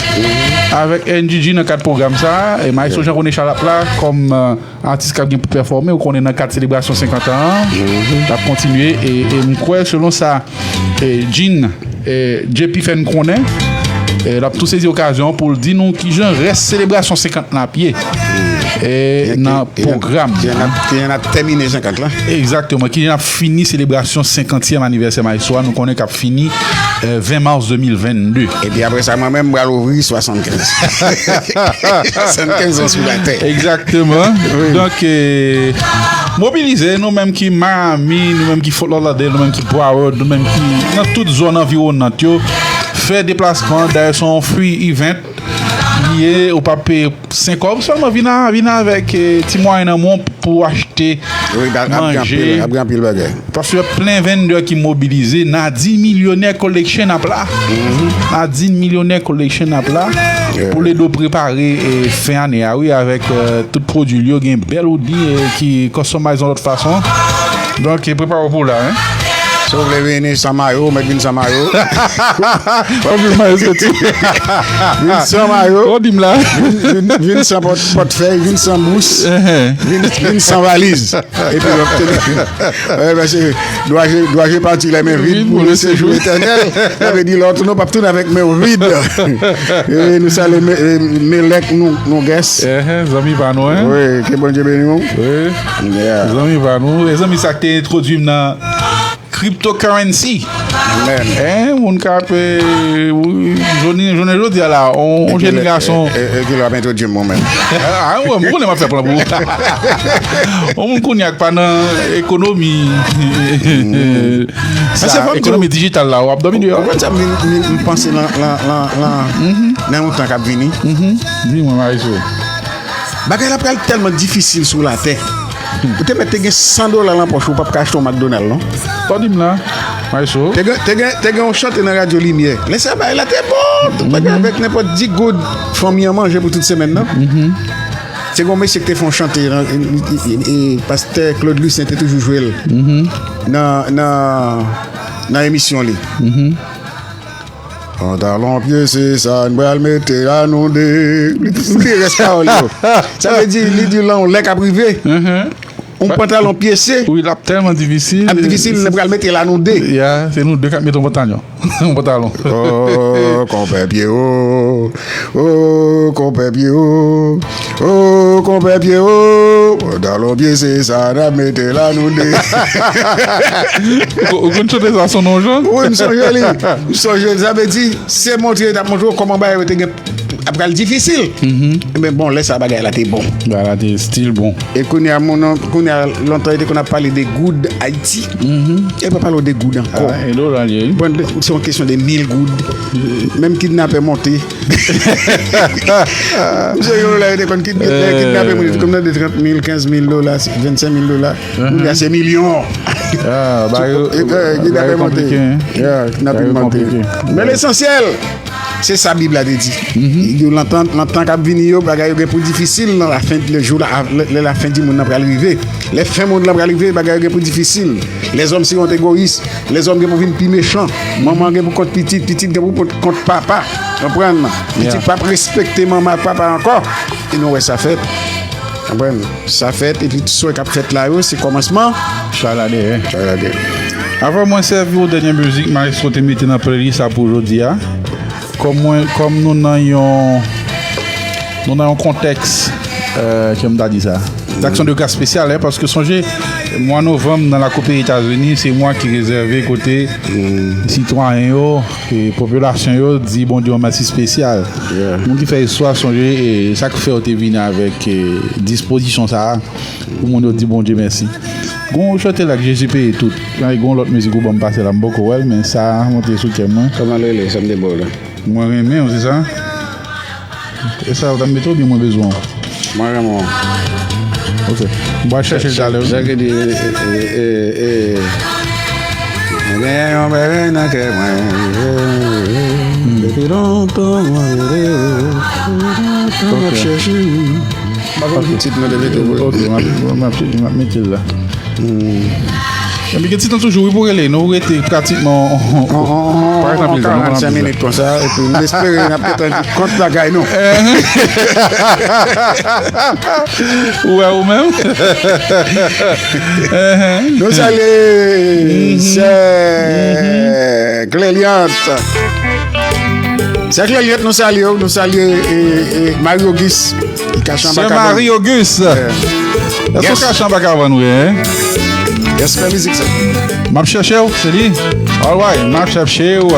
avèk N G G nan kad pwogram sa, e Maestro Jean René Charles ap la kòm, eh, atis k ap gen pou pèfòme, ou konnen nan kad selebrasyon senkant an, l ap kontinye, e, e m kwè, selon sa, e, Jean, e, J P fè n konnen, e, l ap tou sezi okazyon pou l di nou kijan rès selebrasyon senkant lan ap ye, e, nan pwogram. Kijan n ap, kijan n ap tèmine senkant lan. Egzakteman, kijan n ap fini selebrasyon senkantyèm anivèsè Maestro a, nou konnen k ap fini, eh, ven mas de mil vennde. Epi apre sa, mwen menm, m pral ouvri swasannkenz. Swasannkenz an sou latè. Egzakteman. Wi. Donk, eh, mobilize, nou menm ki Miami, nou menm ki Fort Lauderdale, nou menm ki Broward, nou menm ki nan tout zòn anviwonnant yo, fè deplasman, dayè se yon free event li ye, ou p ap peye senk kòb, sèlman vin a, vin avèk, eh, ti mwayen nan men w pou achte manje. Wi, ap gen anpil, ap gen anpil bagay. Paske plen vendè ki mobilize, Nadine Millionaire Collection ap la. Nadine Millionaire Collection ap la pou l ede w prepare, eh, fen ane a, wi, avèk, eh, tout pwodui l yo, gen bèl hoodie, eh, ki customize yon lòt fason. Donk, eh, prepare w pou la, hein. Si w vle vini san mayo, ou mèt vin san mayo. Ou vin mayo soti. Vin san mayo. Ou di m la. Vin, vin, vin san pòt, pòtfèy, vin san bous. Vin, vin san valiz. Epi w ap teni. Wè, paske dwa je, dwa je pati lè men vid pou le sejou etènèl. Sa vle di lè w tounen, w p ap tounen avèk men w vid. E nou salye Me-, e, Melèk nou, nou guest. Zanmi pa nou, hein? Wi, ke Bondye beni w. Wi. Yeah. Zanmi pa nou. E zanmi sa k te entwodui m nan cryptocurrency. Amen. Hein, moun k ap, eh, jodi, jodi a la, on, on jèn gason. E, e, e ki lè w ap entwodui m mwen menm? Ah, ah, wè, mwen konnen m ap fè plan pou ou. On moun kounye a k pa nan ekonomi. Sa, ekonomi dijital la, w ap dòmi deyò. Ou konn sa m vin, vin, m panse lan, lan, lan, lan, nan yon tan k ap vini? Di mwen, Maestro. Bagay la pral tèlman difisil sou latè. Ou te mèt te gen san dola nan pòch ou, ou p ap ka achte yon McDonald, non? Sa w di m la, Maestro? Te gen, te gen, te gen yon chante nan Radyo Limyè. Lè sa, bagay la te bon. Tout bagay avèk nenpòt dis goud, fanmi an manje pou tout semèn nan. Se gen yon mesye ki te fè yon chante, nan, e, e, e, e, pastè Claude Lucien te toujou jwe l nan, nan, nan emisyon li. Pantalon pye, se sa n pral mete la nou de. Li, li rès pawòl yo. Sa vle di, li di lan yon lè k ap rive. Yon pantalon pyese. Wi, l ap tèlman difisil. Ap difisil, nou pral mete la nou de. Ya, se nou de k ap mete yon pantalon. Yon pantalon. Oh, konpè Pyero. Oh, konpè Pyero. Oh, konpè Pyero. Pantalon pyese sa n ap mete la nou de. Ou, ou konn chante sa sou non, Jan? Wi, m sonje li. M sonje li. Sa vle di, se montre, t ap montre w kòman bagay yo te gen, ap pral difisil. Men bon, lè sa bagay la te bon. Bagay la te still bon. E kounye a, moun nan, kounye a, lontan yo te konn ap pale de goud Ayiti. E pa pale w de goud ankò. Ah, e dola li ye. Bon, se yon kesyon de mil goud. Menm kidnapè monte. Misye gen dola, yo te konn kid-, kidnape moun, yo te konn mande trant mil, kenz mil dola, vennsenk mil dola. Kounye a se milyon. Ah, bagay yo, eh, eh, kidnapè monte. Konplike, hein? Yeah, kidnapè monte. Men lesansyèl, se sa Bib la te di. Li di, nan tan, nan tan k ap vini yo, bagay yo gen pou difisil nan lafen, lè jou la, lè, lè lafen di mond nan pral rive. Lè fen mond lan pral rive, bagay yo gen pou difisil. Lèzòm se yon egoyis. Lèzòm gen pou vin pi mechan. Manman gen pou kont pitit, pitit gen pou kont, kont papa. Konprann? Pitit p ap respekte manman ak papa ankò. E nou wè sa fèt. Konprann? Sa fèt, epi tout sa k ap fèt la yo, se kòmansman. Chay la dèyè. Chay la dèyè. Avan mwen sèvi w dènye mizik Maestro te mete nan playlist la pou jodi a, kòm mwen, kòm nou nan yon, nou nan yon kontèks, euh, kòman m ta di sa? D'action de grâce spéciale, hein, paske sonje, mwa novanm nan lakou peyi Etazini, se mwa ki rezève kote sitwayen yo, e popilasyon yo di Bondye yon mèsi espesyal. Moun ki fè istwa sonje, e sa k fè yo te vini avèk, e, dispozisyon sa a, pou moun yo di Bondye mèsi. Gon chante la k Jezi peye tout. Gen yon lòt mizik ou ban m pase la, m poko wè l, men sa a monte sou kè mwen. Kòman l rele, sa m te ba w la? Mwen renmen w, se sa? E sa, w ta mete w byen mwen bezwen w? Mwen renmen w. Ok. M pral chèche l talè, wi. Sa ki di, e, e, e, e, mwen gen yon bagay nan kè mwen. Depi lontan mwen rele w. Lontan m ap chèche w. M pa konn ki tit nou te mete pou li. Ok, m ap, m ap, m ap mete l la. Epi gen ti tan toujou, wi, pou rele. Nou rete pratikman, pa ekzanp, karannsenk minit konsa, epi m espere n ap gentan di kòt bagay nou. Ou wè ou menm? Nou salye sè Cléliante. Sè Cléliante, nou salye w, nou salye, e, e, Marie Auguste. Li kache anba kabann. Sè Marie Auguste. Èske w kache anba kabann, wi, hein? Yes, fè mizik sa. M ap chèche w, se li. All right, m ap chèche w.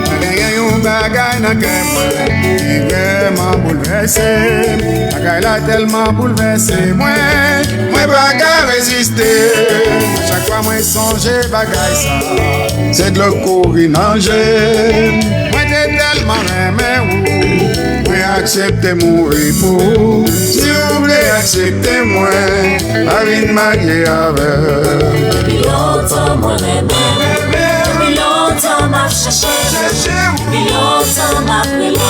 Mwen genyen yon bagay nan kè mwen ki vrèman boulvèse m. Bagay la tèlman boulvèse mwen, mwen pa ka reziste. Chak fwa mwen sonje bagay sa, se dlo k kouri nan je m. Mwen te tèlman renmen ou, mwen aksepte mouri pou ou. Si ou vle aksepte mwen, pa vin marye avè m. Depi lontan mwen renmen ou, depi lontan m ap chèche ou, depi lontan m ap rele ou,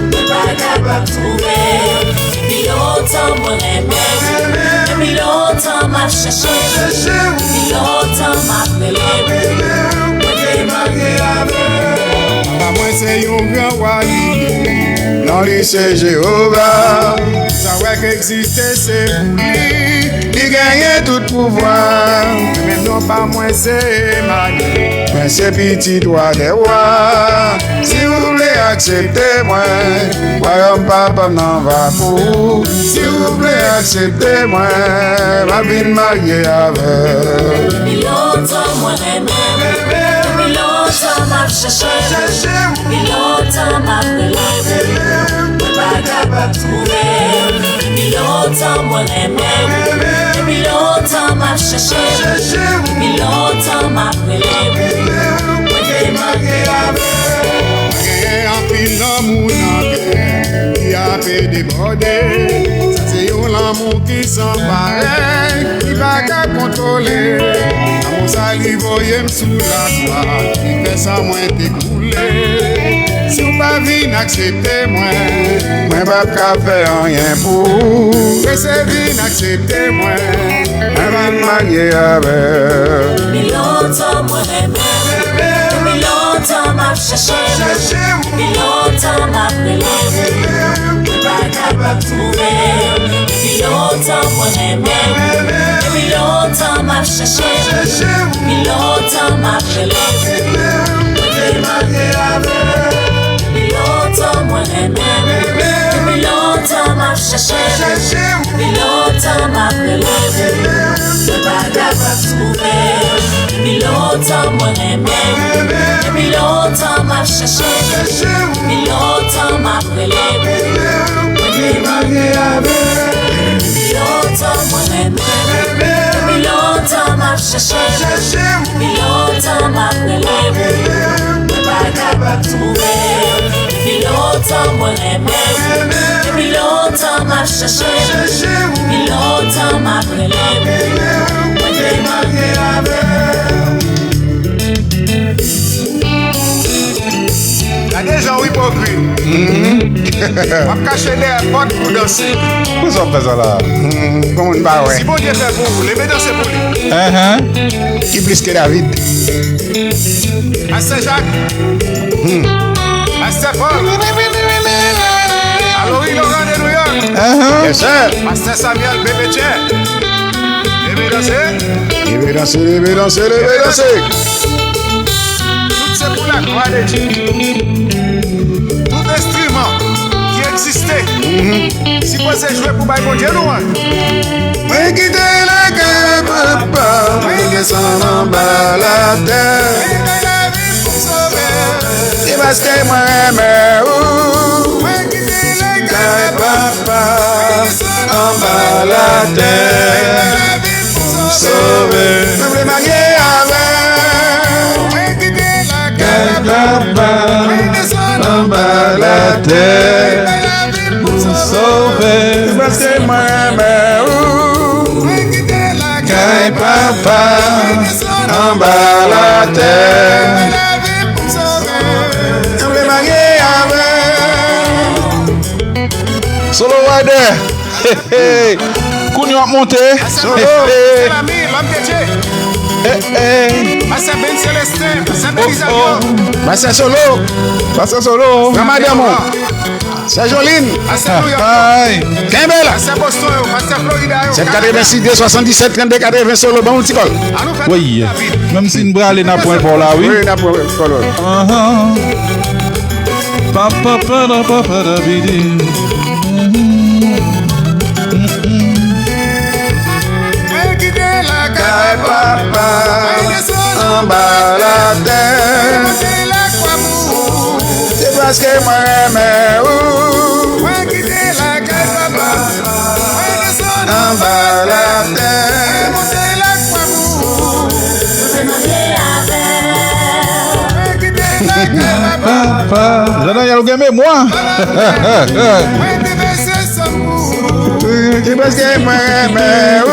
mwen pa kapab twouve ou. Depi lontan Tan mwen renmen w, depi lontan m ap chèche w, depi lontan m ap rele w, mwen vle marye avè w. Papa mwen se yon gran wa li ye, non li se Jewova. Sa w wè k egziste se pou li, li genyen tout pouvwa. Mwen menm non pa mwen se Emmanuel, mwen se pitit wa dè wa. Si ou vle aksepte mwen, wayòm Papa m nan va pou ou. Si ou vle aksepte mwen, m ap vin marye avè w. Depi lontan mwen renmen w, depi lontan m ap chèche w, depi lontan m ap rele w, mwen pa kapab twouve w. Depi lontan mwen renmen w, depi lontan m ap chèche w, depi lontan m ap rele w, mwen vle marye avè w. Mwen genyen anpil lanmou nan kè m ki ape debòde. Sa se yon lanmou ki san parèy, ki pa ka kontwole. Lanmou sa li voye m sou lakwa, li fè san mwen te koule. Si w pa vin aksepte mwen, mwen p ap ka fè anyen pou ou. Prese vin aksepte mwen, mwen vin marye avè w. Depi lontan mwen renmen w, depi lontan m ap chèche w, depi lontan m ap rele w, mwen pa kapab twouve w. Depi lontan mwen renmen w, depi lontan m ap chèche w, depi lontan m ap rele w, mwen vle marye avè w. Depi lontan mwen renmen w, depi lontan m ap chèche w, depi lontan m ap rele w, mwen pa kapab twouve w. Depi lontan mwen renmen w, depi lontan m ap chèche w, depi lontan m ap rele w, mwen vle marye avè w. Depi lontan mwen renmen w, depi lontan m ap chèche w, depi lontan m ap rele w, mwen pa kapab twouve w. Depi lontan mwen renmen w, depi lontan m ap chèche w, depi lontan m ap rele w, mwen vle marye avè w. Gade jan w ipokrit. W ap kache dèyè pòt pou danse. Poukisa w ap fè sa la? Kòman n pa wè? Si Bondye fè pou ou, leve danse pou li. Ki plis ke David? Pastè Jak. Pastè Pòl. Alowi Loran de New York. Yes, sir. Pastè Samuel Bebe Tchè. Leve danse. Leve danse, leve danse, leve danse. Tout se pou laglwa de Dye. Tout enstriman ki egziste sipoze jwe pou bay Bondye lwanj. Mwen kite lakay papa, mwen desann anba latè. Se paske mwen renmen ou. Mwen kite lakay papa, anba latè. Pou m sove. Mwen vle marye avè w. Mwen kite lakay papa, anba latè. Pou m sove. Paske mwen renmen ou. Mwen kite lakay papa, anba latè. Mwen vle marye avè w. Solo Rider. Hey, hey. Kounye w ap monte. Solo. Hey, hey. Hey, hey. Pastè Ben Célestin, Pastè Belizario. Oh, oh. Pastè Solo. Pastè Solo. Gran madanm ou. Sè Joline. Pastè New York. Ay. Kenbe la. Pastè Boston yo, Pastè Florida yo. Sèt katrevensis de swasanndisèt trannde katreven Solo, ban m yon ti kòl. Wi. Menm si n prale, n ap pran kò la, wi. Wi, n ap pran kò la. Ahan. Pa, pa, pa, da, pa, pa, da, bi, di. Mwen kite lakay papa, anba latè. Se paske mwen renmen ou. Mwen kite lakay papa, mwen desann anba latè. Papa. Jean Daniel, ou gen memwa. Ki paske mwen renmen ou.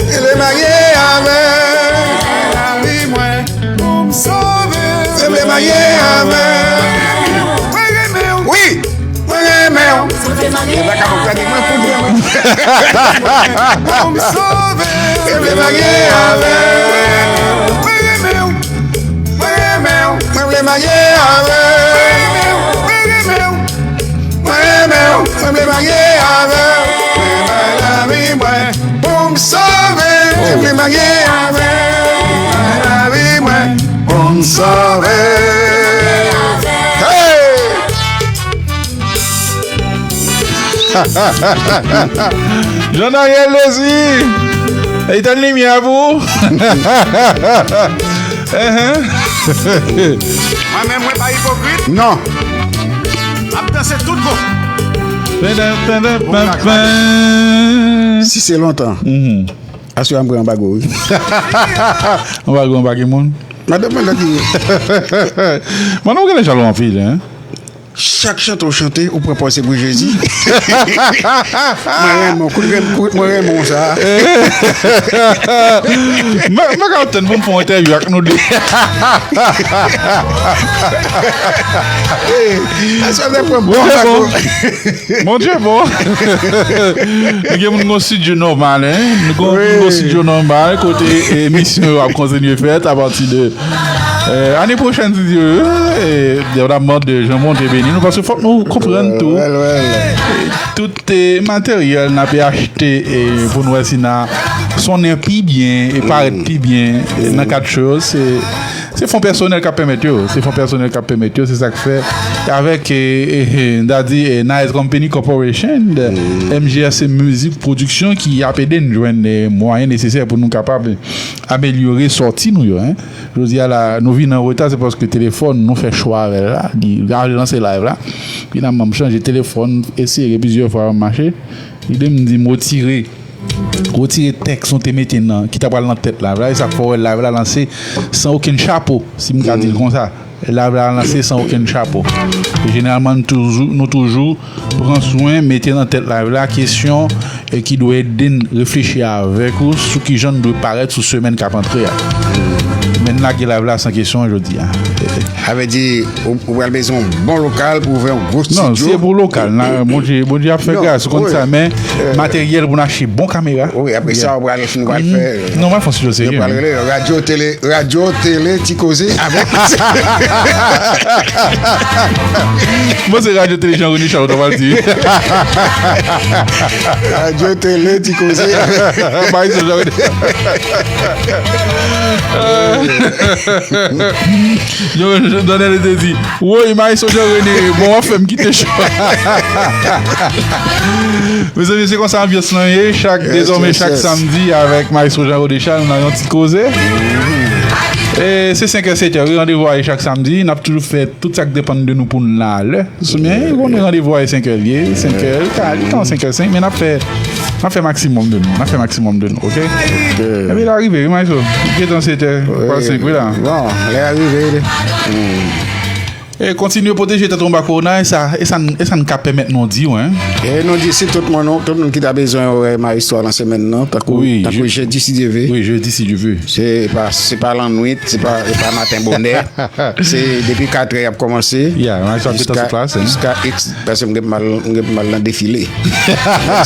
Ki vle marye avè lavi mwen. Pou m sove. Pou m sove. Mwen vle marye avè w. Mwen renmen w. Mwen renmen w. Mwen vle marye avè w. Mwen renmen w. Mwen renmen w. Mwen vle marye avè w. Mwen bay lavi mwen pou m sove. Mwen vle marye avè w. Bay lavi mwen pou m sove. Hey! Jean Ariel Désir, etèn limyè pou ou. Mwen menm, mwen pa ipokrit. Non. M ap danse tout bon. Si se lontan, aswè a m pran anbago, wi. Anbago, anbage moun. Madanm mwen la di. Mwen, nou genlè jalou anpil, hein? Chak chante w chante, ou pran pòz se pou Jezi. Mwen renmen w, kout renm-, kout mwen renmen w sa. Mwen, mwen ka tann pou m fè yon entèvyou ak nou de. Aswè, mwen pran bon Bondye bon. Bondye bon. Nou gen moun gen yon estidyo nòmal, hein? Nou gen moun gen yon estidyo nòmal, kote emisyon yo ap kontinye fèt apati de Eh, ane pwochèn, si Dye vle, eh, depandamman de jan Bondye beni nou, paske fòk nou konprann tou, eh, tout, eh, materyèl n ape achte, eh, pou n wè si n a sonnen pi byen e parèt pi byen, eh, nan kad cho yo, se, se fon pèsonèl k ap pèmèt yo. Se fon pèsonèl k ap pèmèt yo. Se sa k fè, avèk, eh, eh, eh, n ta di, eh, Nice Company Corporation, M G S Music Production, ki ap ede n jwenn, eh, mwayen nesesè pou nou kapab amelyore sòti nou yo, hein. Jodi a la, nou vin an reta, se paske telefòn, nou fè chwa avè l la, li, li al lanse live la. Finalman, m chanje telefòn, eseye plizyè fwa, pa mache. Li di m, di m retire, retire tèks nou te mete nan, ki ta pral nan tèt live la, e sa k fè w wè live la lanse san okenn chapo, si m ka di l konsa. Live la lanse san okenn chapo. E jeneralman, nou toujou, nou toujou pran swen, mete nan tèt live la kesyon, e ki dwe ede n reflechi avèk ou sou kijan n dwe parèt sou semèn k ap antre a. Men n lage live la san kesyon jodi a. Sa vle di, ou, ou pral bezwen yon bon lokal pou ouvè yon gwo estidyo. Non, se pou lokal. Bondye, Bondye ap fè gras, ou konn sa, men materyèl pou n achte bon kamera. Wi, apre sa, ou pral, nou pral fè, non, mwen fè yon estidyo serye, nou pral rele radyo, tele, radyo, tele, ti koze avèk. Bon, se radyo, tele, Jean René Charles, ou ta pral di. Radyo, tele, ti koze. Bay sa, Jean René. Jean, Jean Daniel te di, woy, Maestro Jean René, bon, w ap fè m kite cho. Mezanmi, se konsa anbyans lan ye, chak, dezòmè, chak samdi avèk Maestro Jean René Charles, nan yon ti koze. E se senk è, sèt è, wi, randevou a ye chak samdi. N ap toujou fè tout sa k depann de nou pou n la a lè. Sou men, ou konnen randevou a ye senk è l ye, senk è, li ka, li ka senk è senk, men n ap fè, n ap fè maksimòm de nou, n ap fè maksimòm de nou, oke? Epi l a rive, wi, Maestro. Gentan sèt è, pral senk, wi, la. Bon, lè a rive, wi. E kontinye pwoteje tèt ou anba kowona, e sa, e sa, e sa n ka pèmèt nou di w, hein. E nou di si tout moun, tout moun ki ta bezwen wè Maestro a nan semèn nan, tankou, tankou jedi, si Dye vle. Wi, jedi, si Dye vle. Se pa, se pa lannwit, se pa, se pa maten bonè. Se depi katrè y ap kòmanse. Ya, Maestro ap gentan sou plas, hein. Jiska X, paske m gen pou m al, m gen pou m al nan defile.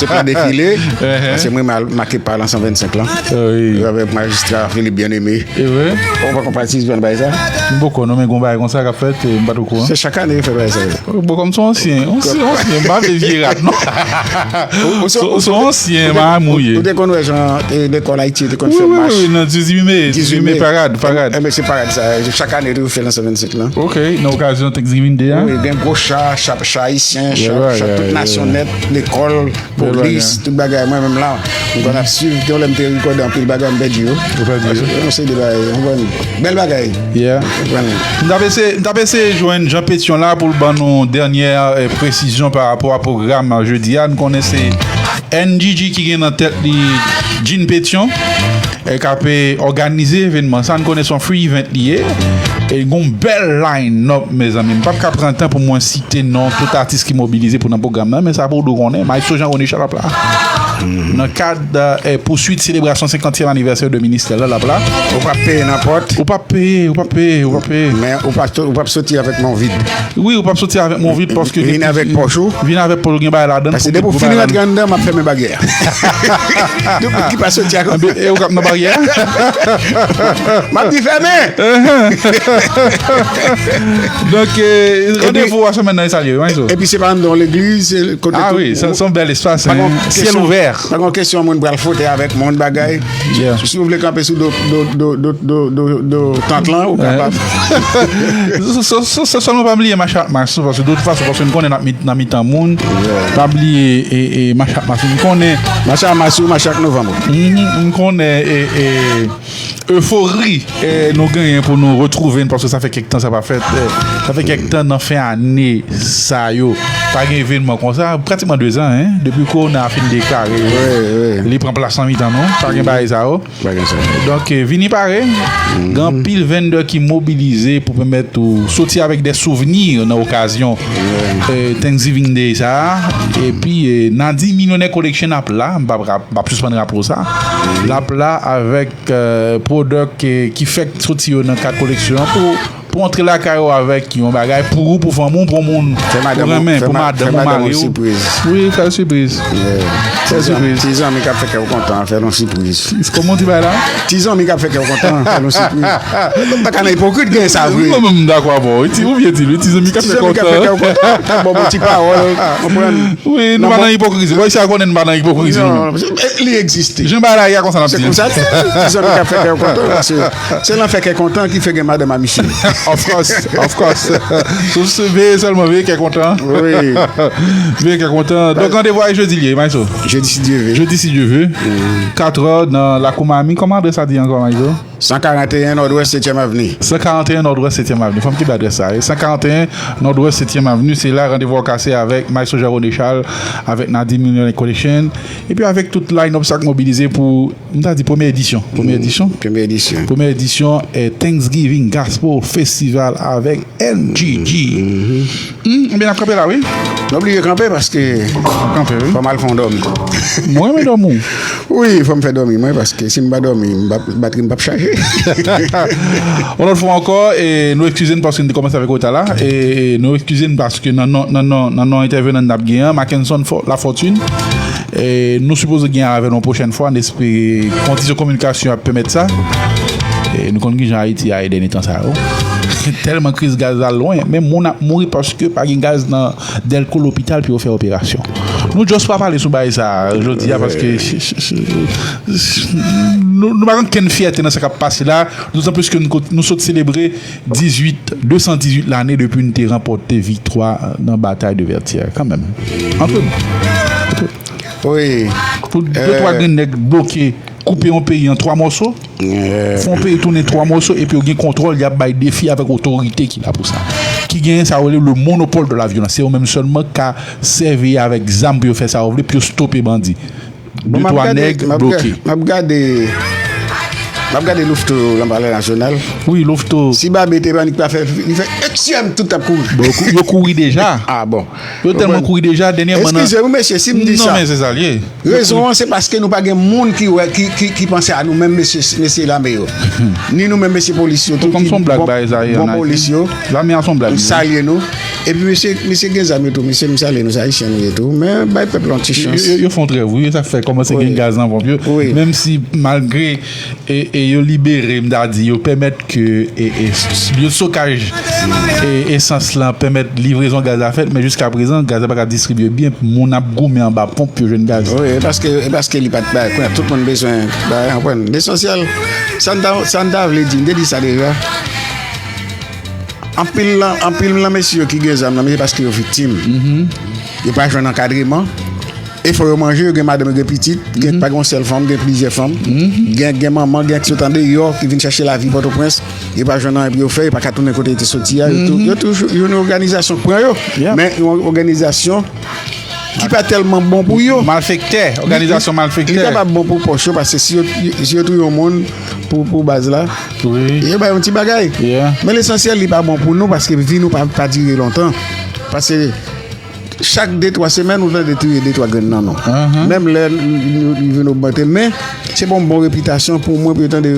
Se pou defile, paske mwen m al make pa lan san vennsenk lan. Wi. Avèk majistra Philippe Bien-Aimé. E vre? Ou pa konn pati jwenn bagay sa? M poko non, men gon bagay konsa k ap fèt, e m pa t okouran. Se chak ane yo fè bagay sa yo. Bon, kòm se yon ansyen, ansyen, ansyen, m pa vle vye rat, non. Se yon ansyen, m a mouye. Ou te konn wè jan, e, lekòl Ayiti, yo te konn fè mach. Wi, wi, wi, nan dizuit me, dizuit me, parad, parad. Enben, se parad sa, chak ane, yo toujou fè l nan san vennsenk lan. Ok, nan okazyon Thanksgiving Day a? Wi, gen gwo cha, cha, cha ayisyen, cha, cha tout nasyon nèt, lekòl, polis, tout bagay. Mwen menm la, m konn ap swiv, gen yon lè m te rekòde anpil bagay, m pèdi yo. Ou pèdi yo? Yon seri de bagay, ou konprann? Bèl bagay. Yeah. Ou konprann? M t ap eseye, m t ap eseye jwenn Jean Pétion la pou l ban nou dènyè, eh, presizyon pa rapò a pwogram jodi a. Nou konnen se N G G ki gen nan tèt li Jean Pétion, eh, k ap, eh, òganize evènman sa. Nou konnen se yon free event li ye. E gon bèl line-up, mezanmi. M p ap ka pran tan pou mwen site non tout atis ki mobilize pou nan pwogram nan, men sa pou w konnen, Maestro Jean René Charles ap la. nan kad eh, pouswit selebrasyon senkantyèm anivèsè de ministè la, l ap la. Ou p ap peye nan pòt. Ou p ap peye, ou p ap peye, ou p ap peye. Men ou p ap, ou p ap soti avèk men w vid. Wi, ou p ap soti avèk men w vid paske vin avèk pòch ou. Vin avèk pòch ou, gen bagay ladan. Paske depi w fin rantre anndan, m ap fèmen baryè a. Depi ki pa soti a konsa. E ou k ap nan baryè a. M ap di fèmen. Donk, eh, randevou a semèn nan e sa l ye, wi, Maestro. Epi se pa anndan yon legliz, se kote. Ah wi, se yon bèl espas, syèl ouvè. Pa gen kesyon moun pral fwote avèk moun bagay. Si w vle kanpe sou do, do, do, do, do, do, do tant lan, ou kapab. Se sèlman pa bliye mache ak mas, paske de tout fason, paske m konnen n ap nan mitan moun. Pa bliye e, e, mache ak mas, m konnen. Mache ak mas ou, mache ak novanm ou. M konnen e, e, efori eh, nou genyen pou nou retwouve n, paske sa fè kèk tan sa pa fèt. Eh, sa fè kèk tan nan fen ane sa yo, pa gen evènman konsa. Pratikman de zan, en, depi kowona a fin deklare li pran plas nan mitan nou, pa gen bagay sa yo. Donk, eh, vini pare. Gen anpil vendè ki mobilize pou pèmèt ou soti avèk de souvni nan okazyon eh, Thanksgiving Day sa a. Epi, eh, Nadi Milyonè Collection ap la, m p ap rap- m p ap sispann raple w sa. L ap la avèk eh, pwodui ki, ki fèk soti yo nan kad koleksyon an pou, pou antre lakay ou avèk yon bagay pou ou, pou fanmi w, pou moun ou renmen, pou madanm ou, mari w. Wi, fè l sipriz. Fè l sipriz. Ti zanmi k ap fè kè w kontan, fè l yon sipriz. Kòman w di bagay la? Ti zanmi k ap fè kè w kontan, fè l yon sipriz. M pa ka nan ipokrit gen sa vre. Mwen menm m dakò avè w. Ti, ou byen di l, wi, ti zanmi k ap fè kè w kontan. K ap ba w bon ti pawòl, konprann? Wi, nou pa nan ipokrizi. Bò isi a konnen nou pa nan ipokrizi nou menm. Li egziste. Jan bagay la ye a konsa n ap di l. Se konsa ti zanmi k ap fè kè w kontan, paske se nan fè kè kontan ki fè gen madanm a misye. Of course, of course. Sou, sou, veye sèlman, veye kè kontan. Wi. Veye kè kontan. Donk randevou a jedi l ye, Maestro. Jedi si Dye ve. Jedi si Dye ve. Kat è nan Lakou Mami. Kòman adrès la di ankò, Maestro? San karanteyen Nòdwès setyèm Avni. San karanteyen Nòdwès setyèm Avni. Fò m kenbe adrès sa, wi. San karanteyen Nòdwès setyèm Avni, se la randevou a kase avèk Maestro Jean René Charles, avèk Nadi Milyonè Collection, epi avèk tout line-up sa k mobilize pou, m ta di, premyè edisyon. Premyè edisyon? Premyè edisyon. Premyè edisyon, eh, Thanksgiving Gospel Festival avèk N G G. Hmm, ebyen, n ap kanpe la, wi. Nou oblije kanpe paske fò m al fè yon dòmi. Mwen renmen dòmi. Wi, fò m fè dòmi mwen, paske si m pa dòmi, m p ap, batri m p ap chaje. Yon lòt fwa ankò, e, nou eskize n paske n te kòmanse avèk reta la. E, e nou eskize n paske nan non, nan non, nan non entèvenan n ap gen an, Mackenson Fo-, Lafortune. E, nou sipoze gen avè l yon pwochèn fwa, n espere kondisyon kominikasyon ap pèmèt sa. E, nou konn kijan Ayiti a ye dènye tan sa yo. Tèlman kriz gaz la lwen, men moun ap mouri paske pa gen gaz nan Dèlko lopital pou yo fè operasyon. Nou just pa pale sou bagay sa jodi a paske nou, nou pa gen okenn fyète nan sa k ap pase la, dotan plis ke nou, nou sot selebre dizuit, de san dizuit lane depi n te ranpòte viktwa nan batay de Vètyè kanmenm. Antre nou. Wi. Pou de twa grenn nèg bloke, koupe yon peyi an twa mòso, fè yon peyi tounen twa mòso, epi yo gen kontwòl, y ap bay defi avèk otorite ki la pou sa. Ki genyen sa yo rele le monopole de la violence. Se yo menm sèlman k ka sèvi avèk zam pou yo fè sa yo vle, pou yo stope bandi. De twa nèg bloke. M ap gade, m ap gade Louveteau nan Palè Nasyonal. Wi, Louveteau. Si Babe te pa nik pa fè, li fè eksyèm, tout ap kouri. Bon, yo kou-, yo kouri deja. Ah bon. Yo tèlman kouri deja, dènyèman nan. Eskize m, mesye, si m di sa. Non, men se sa l ye. Rezon an, se paske nou pa gen moun ki wè, ki, ki, ki panse a nou menm, mesye, mesye lame yo. Ni nou menm, mesye polis yo tou, ki bon, bon polis yo. Lame a se yon blag. M salye nou. Epi mesye, mesye gen zam yo tou, mesye, m salye nou, se Ayisyen nou ye tou. Men bay pèp la yon ti chans. Yo, yo, yo fè yon trèv, wi, sa fè kòmanse gen gaz nan ponp yo. Wi. Menm si malgre e, e yo libere, m ta di, yo pèmèt ke, e, e, s-, lye stokaj, e, esans lan pèmèt livrezon gaz la fèt, men jiska prezan, gaz la pa ka distribye byen, moun ap goumen anba ponp pou yo jwenn gaz. Wi, e paske, e paske li pa t bay, kounye a tout moun bezwen bay, konprann, lesansyèl. Sa n ta, sa n ta vle di, m te di sa deja. Anpil lan, anpil lan mesye yo ki gen zam nan, men se paske yo viktim. Yo pa jwenn ankadreman. E fò yo manje, yo gen madanm, yo gen pitit, gen pa gen yon sèl fanm, gen plizyè fanm. Gen, gen manman, gen ki sot andeyò, ki vin chache lavi Pòtoprens. Yo pa jwenn anyen pou yo fè, yo pa ka tounen kote yo te soti a. Yo tou, yo toujou, yon òganizasyon k pran yo. Men yon òganizasyon ki pa tèlman bon pou yo. Malfektè, òganizasyon malfektè. Li kapab bon pou pòch yo, paske si yo, si yo touye yon moun pou, pou baz la, yo bay yon ti bagay. Men lesansyèl, li pa bon pou nou, paske vi nou pa, pa dire lontan. Paske Chak de twa semèn, ou tande touye de twa grenn nan nou. Menm lè li vin ogmante, men se pa yon bon repitasyon pou mwen, pou yo tande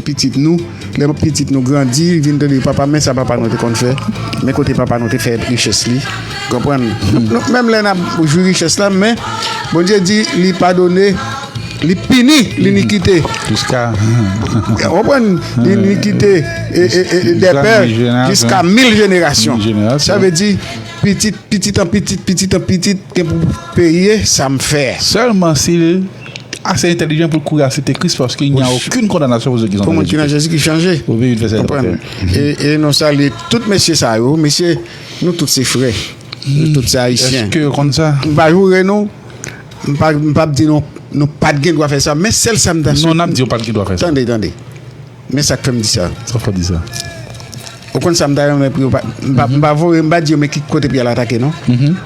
pitit nou. Lè pitit nou grandi, li vin tande papa, men sa papa nou te konn fè, men kote papa nou te fè richès li. Konprann? Menm lè n ap jwi richès la, men Bondye di li padone, li pini linikite. Jiska. Konprann? Linikite e, e, e, e dè pè jiska mil jenerasyon. Sa vle di, pitit, pitit an pitit, pitit an pitit, gen pou peye sa m fè. Sèlman si l ase entèlijan pou l kouri aksepte Kris, paske il n'y a aucune condamnation pour ceux qui sont dans Jésus-Christ. Pou moun ki nan Jezi ki chanje. Ou vin fè sa. Konprann? E, e nou salye tout mesye sa yo. Mesye, nou tout se frè. Nou tout se ayisyen. Èske yo konn sa? M pa joure nou. M pa, m p ap di nou, nou pa t gen dwa fè sa. Men sèl sa m ta sou. Non, n ap di yo pa t gen dwa fè sa. Tande, tande. Men sa k fè m di sa. Sa fè w di sa? Ou konn sa m ta renmen pou yo pa, m pa, m pa voye, m pa di yo men ki kote pou y al atake, non.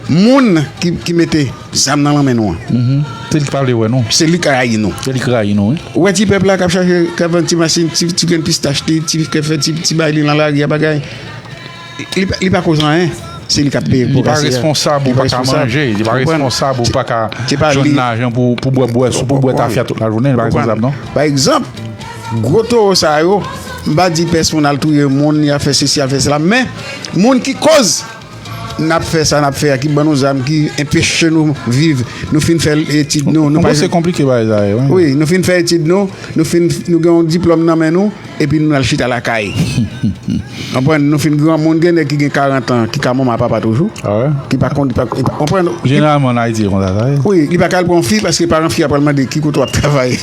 Moun ki, ki mete zam nan lanmen nou an. Se li ki pa vle wè nou. Se li k rayi nou. Se li k rayi nou, wi. Ou wè ti pèp la k ap chache, k ap vann ti machin, ti, ti grenn pistach li, ti, ti, ti bagay li nan lari a bagay. Li pa, li pa koz anyen. Se li k ap peye pou pase a. Li pa responsab ou pa ka manje. Li pa responsab ou pa ka jwenn lajan pou, pou bwè bwè, pou bwè tafya tout lajounen. Li pa responsab, non. Pa egzanp, gwo towo sa yo, m pa di pès moun al touye moun, y ap fè sesi, y ap fè sela, men moun ki koz n ap fè sa n ap fè a, ki ban nou zam, ki enpeche nou viv, nou fin fè etid nou, nou pa. Bon, se konplike bagay sa yo, wi. Wi, nou fin fè etid nou, nou fin, nou gen yon diplòm nan men nou, epi nou al chita lakay. Konprann, nou fin granmoun, gen nèg ki gen karant an, ki ka manman papa toujou. Ah ouais? Ki pa konn, ki pa, ki pa, konprann? Jeneralman, an Ayiti, e konsa sa ye. Wi, li pa ka al pran fi, paske paran fi a pral mande ki kote w ap travay.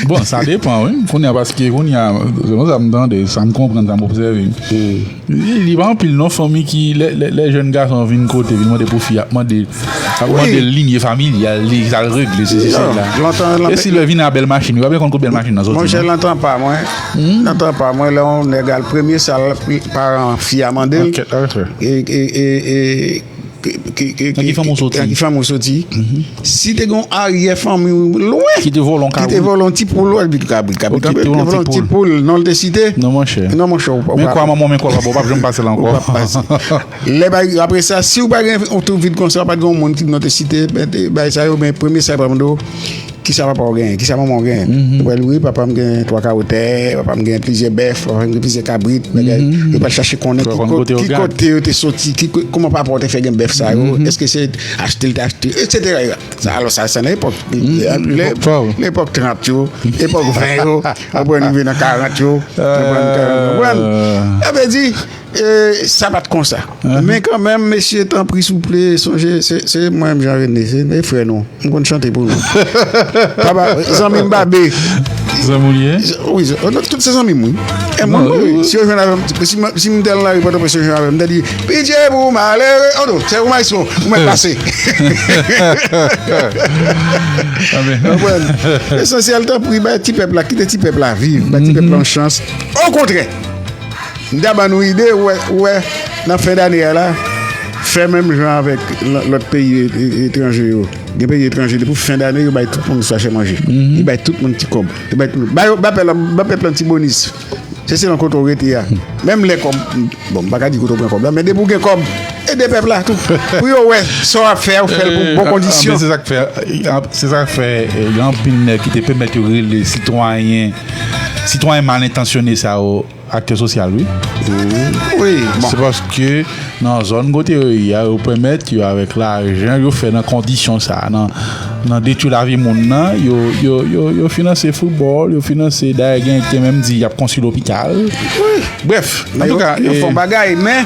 Bon, sa depan, wi. Kounye a, paske kounye a, selon sa m tande, sa m konprann, sa m obsève. Li, li pa anpil non fanmi ki, lè, lè, lè jèn gason vin kote, vin mande pou fi, ap mande, ap mande linye familyal li, sa l regle, sesi, sela. E si lè vin a bèl machin, yo pa byen konn kot bèl machin nan soti, non? Monchè, nan tan pa mwen, nan tan pa mwen, lè yon nèg al premye sa l, paran fi a mande l, e, e, e, e, ki, ki, ki, nan ki fanmi w soti? Nan ki fanmi w soti? Si te gen yon aryè fanmi w lwen ki te vòlè yon kabrit, ki te vòlè yon ti poul, w ap di kabrit, kabrit, kabrit, te vòlè yon ti poul, non, l te site. Non, monchè. Non, monchè, w pa. Men kwa manman w, men kwa papa w, w p ap janm pase la ankò. Ou p ap pase. Lè bay, apre sa, si w pa gen yon twoup vid konsa, w pa t gen yon moun ki non te site, bay sa yo, men premye sa yo pral mande w, kisa papa w genyen, kisa manman w genyen. Yo pral di, wi, papa m gen twa kawo tè, papa m gen plizyè bèf, papa m gen plizyè kabrit, bagay. Yo pral chache konnen ki kote yo te soti, ki, kòman papa w te fè gen bèf sa yo, èske se achte l te achte, etsetera. Sa, alò, sa, se nan epòk, lepòk trant yo, epòk ven yo, konprann, rive nan karant yo, konprann, konprann. Sa vle di, e, sa pa t konsa. Men kanmenm, mesye, tanpri, souple, sonje, se, se mwen menm, Jean René, se, se frè nou. M konn chante pou nou. Papa, zanmi m Babe. Zanmi w li ye? Wi, tout se zanmi m, wi. E mwen, wi, si yo jwenn avè m, si m, si m te al nan lari Pòtoprens, yo jwenn avè m, m ta di, pitye pou malere. Oh non, se pou maestro, ou mèt pase. Konprann? Esansyèl, tanpri, bay ti pèp la, kite ti pèp la viv, bay ti pèp la yon chans. Okontrè, m ta ban nou ide, ou wè, ou wè, nan fen dane a la, fè menm jan avèk lò-, lòt peyi e-, e-, etranje yo. Gen peyi etranje, depi fen dane, yo bay tout moun sachè manje. Yo bay tout moun ti kòb. Yo bay tout moun. Ba yo, ba pèp la, ba pèp la ti bonis. Se selon kote w rete a. Menm lè kòb, bon, m pa ka di kote w pran kòb la, men depi w gen kòb, ede pèp la tou. Pou yo wè sa w ap fè, ou fè l pou bon kondisyon. Se sa k fè, se sa k fè, e, gen anpil nèg ki te pèmèt yo rele sitwayen, sitwayen mal entansyone sa yo, aktè sosyal, wi. Wi, bon. Se paske nan zòn kote yo ye a, yo pèmèt yo, avèk lajan yo fè nan kondisyon sa, nan, nan detwi lavi moun nan, yo, yo, yo, yo finanse foutbòl, yo finanse, dayè, gen, gen menm di y ap konstwi lopital. Wi. Brèf, antouka, yo fè yon bagay, men,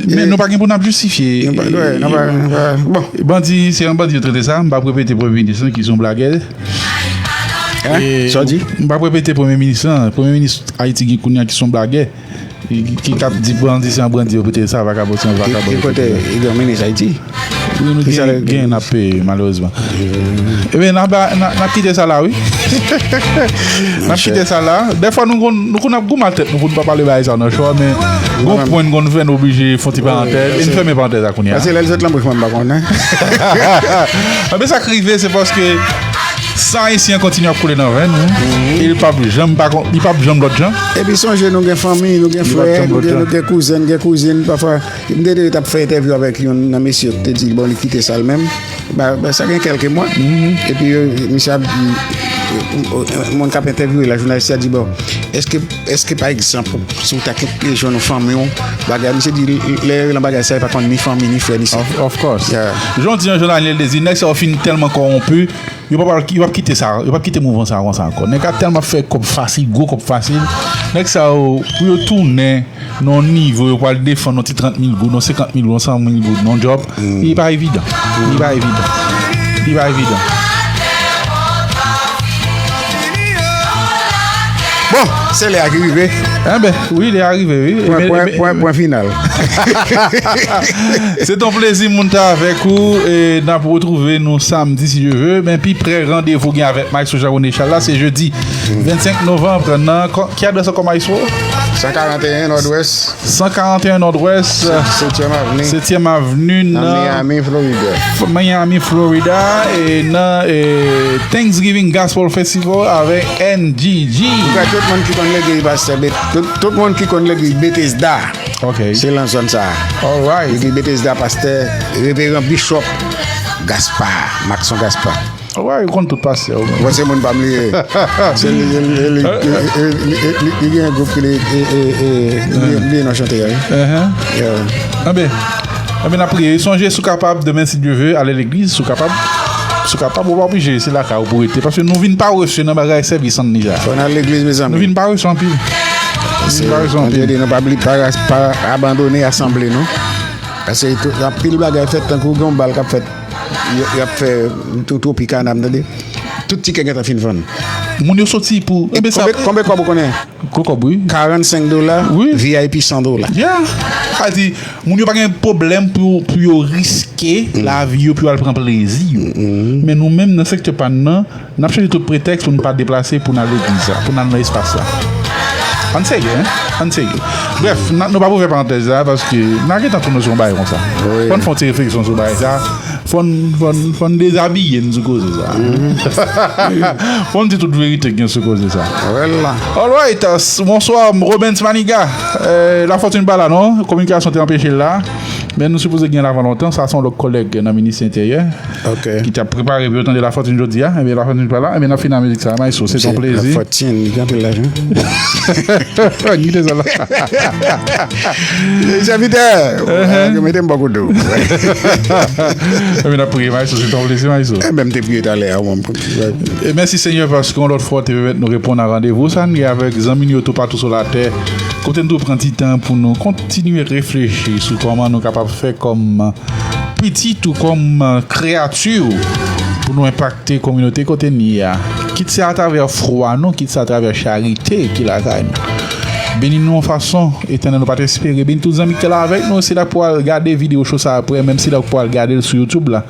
men nou pa gen pou n ap jistifye. Bon. Bandi, se yon bandi yo trete sa, m p ap repete premye minis lan ki se yon blagè. Hein? Sa w di? M p ap repete premye minis lan. Premye minis Ayiti gen kounye a ki se yon blagè. Ki, ki, ki t ap di bandi se yon bandi, yo pete sa, vakabon se yon vakabon. Ki, ki kote li gen minis Ayiti? Wi, nou gen, gen n ap peye, malerezman. Ebyen, n ap, n ap, n ap kite sa la, wi. N ap kite sa la. Dèfwa, nou konn, nou konn ap goumen tèt nou pou n pa pale bagay sa nan show a, men gon pwen n konn fè n oblije fè yon ti parantèz. E n fèmen parantèz la kounye a. Paske lè l sot nan bouch mwen, m pa konnen. Anben, sa k rive, se paske San Ayisyen kontinye ap koule nan venn nou. E li p ap janm pa kon- li p ap janm lòt jan. Epi sonje, nou gen fanmi, nou gen frè, nou gen, nou gen kouzen, gen kouzin. Pafwa, m te dwe t ap fè entèvyou avèk youn nan mesye yo ki te di, bon, li kite sa l menm. Ba, ba, sa gen kèlke mwa. Epi, euh, misye ap di, euh, euh, moun k ap entèvyouwe la, jounalis la di, bon, èske, èske pa egzanp, si w ta kenbe jwenn yon fanmi w, bagay, misye di, lè yo nan bagay sa, yo pa konn ni fanmi, ni frè, ni sè. Of, of course. Yeah. Jan w di an, Jean Daniel Désir, nèg sa yo fin tèlman kòwonpi, yo p ap, yo p ap kite sa, yo p ap kite mouvman sa konsa ankò. Nèg la tèlman fè kòb fasil, gwo kòb fasil. Nèg sa yo, pou yo tounen nan yon nivo, yo pral defann yon ti trant mil goud, yon senkant mil goud, yon san mil goud, yon djòb. Li pa evidan. Li pa evidan. Li pa evidan. Bon, se lè a ki rive. Enben, wi, lè a rive, wi. Pwen, pwen, pwen, pwen final. Se ton plezi moun ta avèk ou. E n ap retwouve nou samdi, si Dye ve. Men pi prè randevou gen avèk Maestro Jean René Charles la, se jedi vennsenk novanm nan, ki adrès ankò, Maestro? San karanteyen Nòdwès. San karanteyen Nòdwès. Setyèm Avni. Setyèm Avni nan Miami, Florida. Miami, Florida. E nan e, Thanksgiving Gospel Festival avèk N G G. Pou tout moun ki konn legliz pastè Bet-, tout, tout moun ki konn legliz Bethesda. Ok. Se nan zòn sa. Alright. Legliz Bethesda, pastè, reveran Bishop Gaspard, Maxon Gaspard. Alright, ou konn tout pastè yo. Mwen se moun pa m li ye. Se li, li, li, li, li, li, li, li gen yon gwoup ki li, e, e, e, li, li nan chante a, wi. Yeah. Enben, enben, n ap priye. Sonje, si w kapab, demen, si Dye ve, ale legliz, si w kapab. Si w kapab, ou pa oblije, se lakay ou pou rete. Paske nou vin parese nan bagay sèvis an deja. Fò n al legliz, mezanmi. Nou vin parese anpil. Nou vin parese anpil. Mwen te di nou pa bli-, pa, pa abandone asanble nou. Paske tout, anpil bagay fèt, tankou gen yon bal k ap fèt. Y, y ap fè tout Tropicana, m tande. Tout tikè gentan fin vann. Moun yo soti pou, enben sa. Konbyen, konbyen kòb ou konnen? Gwo kòb, wi. Karannsenk dola, wi. V I P san dola. Yeah. Sa di, moun yo pa gen pwoblèm pou, pou yo riske lavi yo, pou yo al pran plezi yo. Men nou menm, nan sektè pa n nan, n ap chèche tout pretèks pou n pa deplase, pou n al legliz la, pou n al nan espas la. Ann serye, en? Ann serye. Brèf, n a, nou pa pou fè parantèz la, paske n a gentan tounen sou yon bagay konsa. Wi. Fò n fè yon ti refleksyon sou bagay sa. Fò n, fò n, fò n dezabiye n sou koze sa. Fò n di tout verite k gen sou koze sa. Alright, euh, bonswa, Robens Maniga. Euh, Lafortune pa la, non? Kominikasyon te anpeche l la. Men nou sipoze gen l avan lontan. Sa se yon lòt kòlèg nan Ministè Enteryè ki t ap prepare pou yo tande Lafortune jodi a. Ebyen, Lafortune pa la. Ebyen, n ap fini ak mizik sa. Maestro, se ton plezi. Lafortune, li gen anpil lajan. Kite sa la. Sèvitè, mete m bò kote w. Ebyen, n ap priye, Maestro, se ton plezi, Maestro. Ebyen, m te priye talè a, mwen. E mèsi, Senyè, paske yon lòt fwa, w te pèmèt nou reponn a randevou sa n gen avèk zanmi n yo toupatou sou latè. Kote n tou pran ti tan pou nou kontinye reflechi sou kòman nou kapab fè kòm pitit ou kòm, euh, kreyati w pou nou enpakte kominote kote n ye a. Kit se atravè fwa nou, kit se atravè charite ki lakay nou. Beni nou yon fason, Etènèl, nou pa t espere. Beni tout zanmi ki te la avèk nou, sila k pral gade videyo cho sa apre, menm sila k pral gade l sou YouTube la.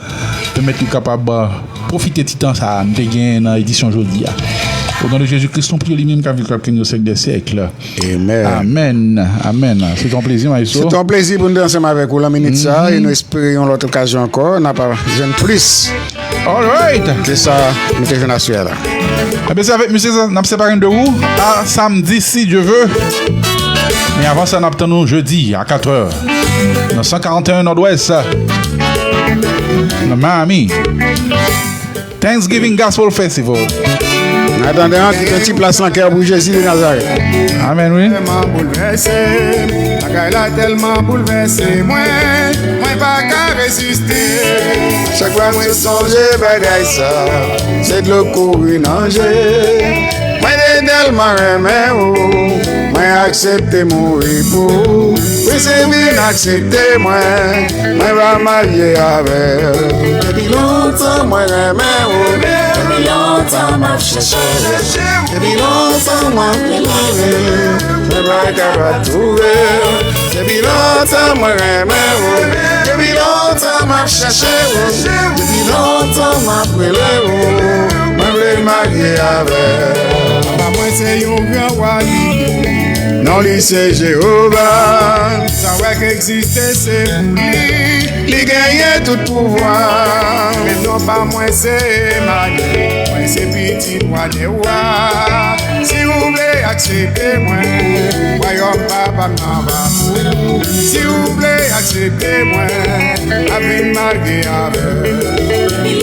Pèmèt yo kapab, euh, pwofite ti tan sa a n te gen nan edisyon jodi a. O non de Jezi Kris, nou priye li menm k ap viv, k ap kenbe yo syèk dè syèk. Amen. Amen. Amen. Se te yon plezi, Maestro. Se te yon plezi pou n te ansanm avèk ou nan minit sa a, e nou espere yon lòt okazyon ankò, n ap jwenn plis ke sa nou te jwenn aswè a la. Ebyen, se avèk misye sa, n ap separe n de ou a samdi, si Dye ve. Men avan sa, n ap tann ou jedi a katrè nan san karanteyen Nòdwès, nan Miami. Thanksgiving Gospel Festival. An atandan, kite yon ti plas nan kè w pou Jezi de Nazarèt. Amen, wi. Tèlman boulvèse, bagay la tèlman boulvèse mwen, mwen pa ka reziste. Chak fwa mwen sonje bagay sa, se dlo kouri nan je. Mwen te tèlman renmen ou, mwen aksepte mouri pou ou. Wi, se vin aksepte mwen, mwen va marye avè w. Depi lontan mwen renmen ou, depi lontan m ap chèche w. Depi lontan mwen ap rele w, mwen pa ka pa twouve w. Depi lontan mwen renmen ou, depi lontan m ap chèche w. Depi lontan m ap rele w, mwen vle marye avè w. Papa mwen se yon gran wa li ye. Non li se Jewova. Sa w wè k egziste se pou li. Li genyen tout pouvwa, men non pa mwen se Emmanuel, mwen se pitit wa dè wa. Si ou vle aksepte mwen, wayòm papa m nan pa pou ou. Si ou vle aksepte mwen, ap vin marye avè m.